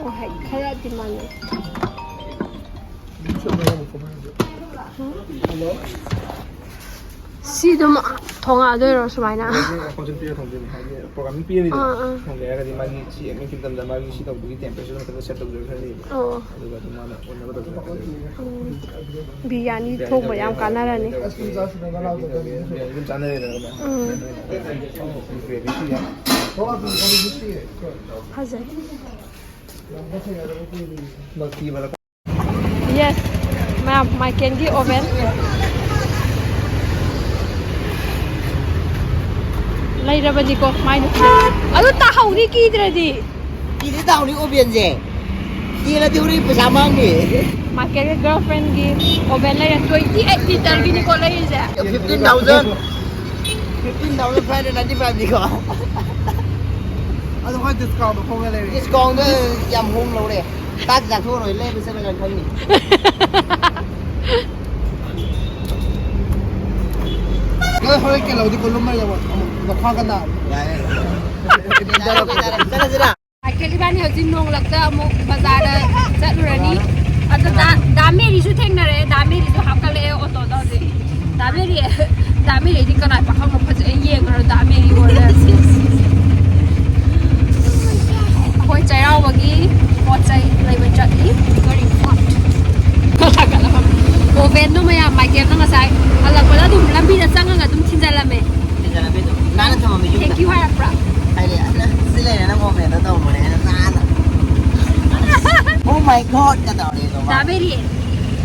ꯑꯣ, ꯍꯥꯏ, ꯈꯔꯗꯤ ꯃꯥꯟꯅꯩ꯫ ꯁꯤ ꯑꯗꯨꯝ ꯊꯣꯡꯉꯛꯑꯗꯣꯏꯔꯣ ꯁꯨꯃꯥꯏꯅ? ꯄ꯭ꯔꯣꯒ꯭ꯔꯥꯝ ꯄꯤꯔꯅꯤꯗꯅ, ꯑꯥ, ꯑꯥ꯫ ꯊꯣꯡꯒꯦ ꯍꯥꯏꯔꯒꯗꯤ ꯃꯥꯒꯤ ꯁꯤ ꯑꯦꯠꯃꯤꯠꯀꯤ ꯃꯇꯝꯗ ꯃꯥꯒꯤ ꯁꯤ ꯇꯧꯕꯒꯤ ꯇꯦꯝꯄꯔꯦꯆꯔ ꯃꯊꯛꯇ ꯁꯦꯠ ꯇꯧꯖꯔꯛꯀꯅꯤꯕ꯫ ꯑꯣ꯫ ꯑꯗꯨꯒ ꯑꯗꯨꯝ ꯃꯥꯅ ꯑꯣꯟꯅꯕ ꯇꯧꯖꯔꯛꯀꯅꯤ꯫ ꯎꯝ꯫ ꯕꯤꯔꯌꯥꯅꯤ ꯊꯣꯡꯕ ꯌꯥꯝ ꯀꯥꯟꯅꯔꯅꯤ꯫ ꯕꯤꯔꯌꯥꯅꯤ ꯑꯗꯨꯝ ꯆꯥꯅꯔꯦꯗꯅ꯫ ꯎꯝ꯫ ꯒ꯭ꯔꯦꯚꯤꯁꯨ ꯌꯥꯏ꯫ ꯐꯖꯩ꯫ ꯃꯜꯇꯤ ꯕꯔ- Yes, ꯃꯌꯥꯝ, ꯃꯥꯏꯀꯦꯜꯒꯤ ꯑꯣꯚꯦꯟ ꯂꯩꯔꯕꯅꯤꯀꯣ, ꯃꯥꯏ ꯅꯨꯄꯤ꯫ ꯑꯗꯨ ꯇꯥꯍꯧꯅꯤ ꯀꯤꯗ꯭ꯔꯗꯤ꯫ ꯀꯤꯗꯤ ꯇꯥꯍꯧꯅꯤ ꯑꯣꯚꯦꯟꯁꯦ꯫ ꯀꯤꯔꯗꯤ ꯍꯣꯔꯦꯟ ꯄꯩꯁꯥ ꯃꯥꯡꯅꯤ꯫ ꯃꯥꯏꯀꯦꯜꯒꯤ ꯒꯔꯜꯐ꯭ꯔꯦꯟꯒꯤ ꯑꯣꯚꯦꯟ ꯂꯩꯔꯦ, twenty eight ꯂꯤꯇꯔꯒꯤꯅꯤꯀꯣ ꯂꯩꯔꯤꯁꯦ꯫ Fifteen thousand, fifteen thousand five hundred ninety five ꯅꯤꯀꯣ꯫ ꯑꯗꯣ ꯑꯩꯈꯣꯏ ꯗꯤꯁꯀꯥꯎꯟꯗꯣ ꯍꯣꯡꯅ ꯂꯩꯔꯦ꯫ ꯗꯤꯁꯀꯥꯎꯟꯗꯣ ꯌꯥꯝ ꯍꯣꯡ ꯂꯧꯔꯦ꯫ ꯆꯥꯛ ꯆꯥꯊꯣꯛꯑꯔꯣꯏ, ꯂꯩꯕ ꯆꯠꯂꯒ ꯈꯪꯅꯤ꯫ ꯅꯪ ꯍꯣꯔꯦꯟ ꯀꯩꯅꯣꯗꯤ ꯀꯣꯂꯨꯝ ꯃꯔꯤ ꯑꯃꯨꯛ ꯃꯈ꯭ꯋꯥꯡꯒ ꯅꯥꯕ꯫ ꯌꯥꯔꯦ꯫ ꯆꯠꯂꯁꯤꯔꯥ? ꯑꯥꯏꯀꯦꯜ ꯏꯕꯥꯅꯤ ꯍꯧꯖꯤꯛ ꯅꯣꯡꯂꯛꯇ ꯑꯃꯨꯛ ꯕꯖꯥꯔꯗ ꯆꯠꯂꯨꯔꯅꯤ꯫ ꯑꯗ ꯗꯥ, ꯗꯥ ꯃꯦꯔꯤꯁꯨ ꯊꯦꯡꯅꯔꯦ꯫ ꯗꯥ ꯃꯦꯔꯤꯁꯨ ꯍꯥꯞꯀꯠꯂꯛꯑꯦ ꯑꯣꯇꯣꯗ ꯍꯧꯖꯤꯛ꯫ ꯗꯥ ꯃꯦꯔꯤ, ꯗꯥ ꯃꯦꯔꯤꯗꯤ ꯀꯅꯥ ꯄꯥꯈꯪꯅꯣ? ꯐꯖꯩ, ꯌꯦꯡꯉꯨꯔꯣ, ꯗꯥ ꯃꯦꯔꯤ ꯑꯣꯏꯔꯦ꯫ ꯑꯩꯈꯣꯏ ꯆꯩꯔꯥꯎꯕꯒꯤ ꯄꯣꯠ ꯆꯩ ꯂꯩꯕ ꯆꯠꯂꯤ꯫ Very hot. ꯑꯣꯚꯦꯟꯗꯣ ꯃꯌꯥꯝ, ꯃꯥꯏꯀꯦꯜꯅ ꯉꯁꯥꯏ ꯍꯜꯂꯛꯄꯗ ꯑꯗꯨꯝ ꯂꯝꯕꯤꯗ ꯆꯪꯉꯒ ꯑꯗꯨꯝ ꯊꯤꯟꯖꯜꯂꯝꯃꯦ꯫ ꯊꯤꯟꯖꯜꯂꯝꯃꯦ ꯑꯗꯨꯝ꯫ ꯅꯥꯟꯅ ꯊꯝꯃꯝꯃꯦ ꯌꯨꯝꯗ꯫ Thank you ꯍꯥꯏꯔꯛꯄ꯭ꯔꯥ? ꯍꯥꯏꯔꯦ, "ꯑꯁ, ꯁꯤ ꯂꯩꯔꯦ, ꯅꯪ ꯑꯣꯚꯦꯟꯗ ꯇꯧꯔꯨꯔꯦ" ꯍꯥꯏꯅ ꯅꯥꯟꯅ꯫ Oh my God ꯀ ꯇꯧꯔꯦ ꯑꯗꯨꯒ꯫ ꯗꯥ ꯃꯦꯔꯤ,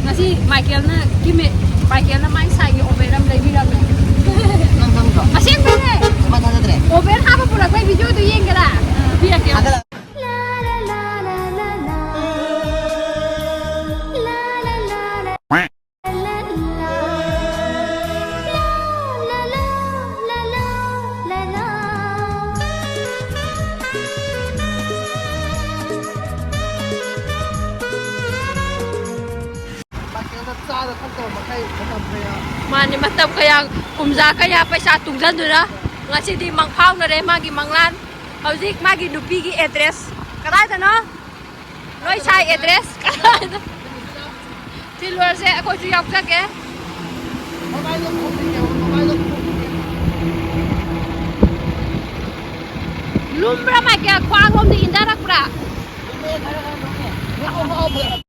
ꯉꯁꯤ ꯃꯥꯏꯀꯦꯜꯅ ꯀꯤꯝꯃꯦ-, ꯃꯥꯏꯀꯦꯜꯅ ꯃꯥꯏ ꯁꯥꯏꯒꯤ ꯑꯣꯚꯦꯟ ꯑꯃ ꯂꯩꯕꯤꯔꯝꯃꯦ꯫ ꯅꯪ ꯈꯪꯗ꯭ꯔꯣ? ꯑꯁꯦꯡꯕꯩꯅꯦ꯫ ꯀꯃꯥꯏ ꯊꯥꯖꯗ꯭ꯔꯦ? ꯑꯣꯚꯦꯟ ꯍꯥꯞꯄ ꯄꯨꯔꯛꯄꯩ ꯚꯤꯗꯤꯑꯣꯗꯨ ꯌꯦꯡꯒꯦꯔꯥ? ꯄꯤꯔꯛꯀꯦ꯫ ꯊꯥꯒꯠꯂꯛ- ꯆꯥꯗ ꯊꯛꯇꯕ ꯃꯈꯩ ꯃꯇꯝ ꯀꯌꯥ ꯃꯥꯅꯤ, ꯃꯇꯝ ꯀꯌꯥ, ꯀꯨꯝꯖꯥ ꯀꯌꯥ ꯄꯩꯁꯥ ꯇꯨꯡꯁꯤꯟꯗꯨꯅ ꯉꯁꯤꯗꯤ ꯃꯪꯐꯥꯎꯅꯔꯦ ꯃꯥꯒꯤ ꯃꯪꯂꯥꯟ꯫ ꯍꯧꯖꯤꯛ ꯃꯥꯒꯤ ꯅꯨꯄꯤꯒꯤ ꯑꯦꯗ꯭ꯔꯦꯁ ꯀꯗꯥꯏꯗꯅꯣ? ꯅꯣꯏ ꯁꯥꯏ ꯑꯦꯗ꯭ꯔꯦꯁ ꯀꯗꯥꯏꯗ? ꯁꯤ ꯂꯣꯏꯔꯁꯦ, ꯑꯩꯈꯣꯏꯁꯨ ꯌꯥꯎꯖꯒꯦ꯫ ꯃꯃꯥꯏꯗꯣ ꯈꯨꯝꯃꯤꯅꯦ, ꯃꯃꯥꯏꯗꯣ ꯈꯨꯝꯃꯤꯅꯦ꯫ ꯂꯨꯝꯕ꯭ꯔꯥ, ꯃꯥꯏꯀꯦꯜ? ꯈ꯭ꯋꯥꯡꯂꯣꯝꯗ ꯏꯟꯊꯔꯛꯄ꯭ꯔꯥ? ꯂꯨꯝꯃꯦ, ꯈꯔ ꯈꯔ ꯂꯨꯝꯃꯦ꯫ ꯉꯥꯎ, ꯉꯥꯎ, ꯐꯖꯅ꯫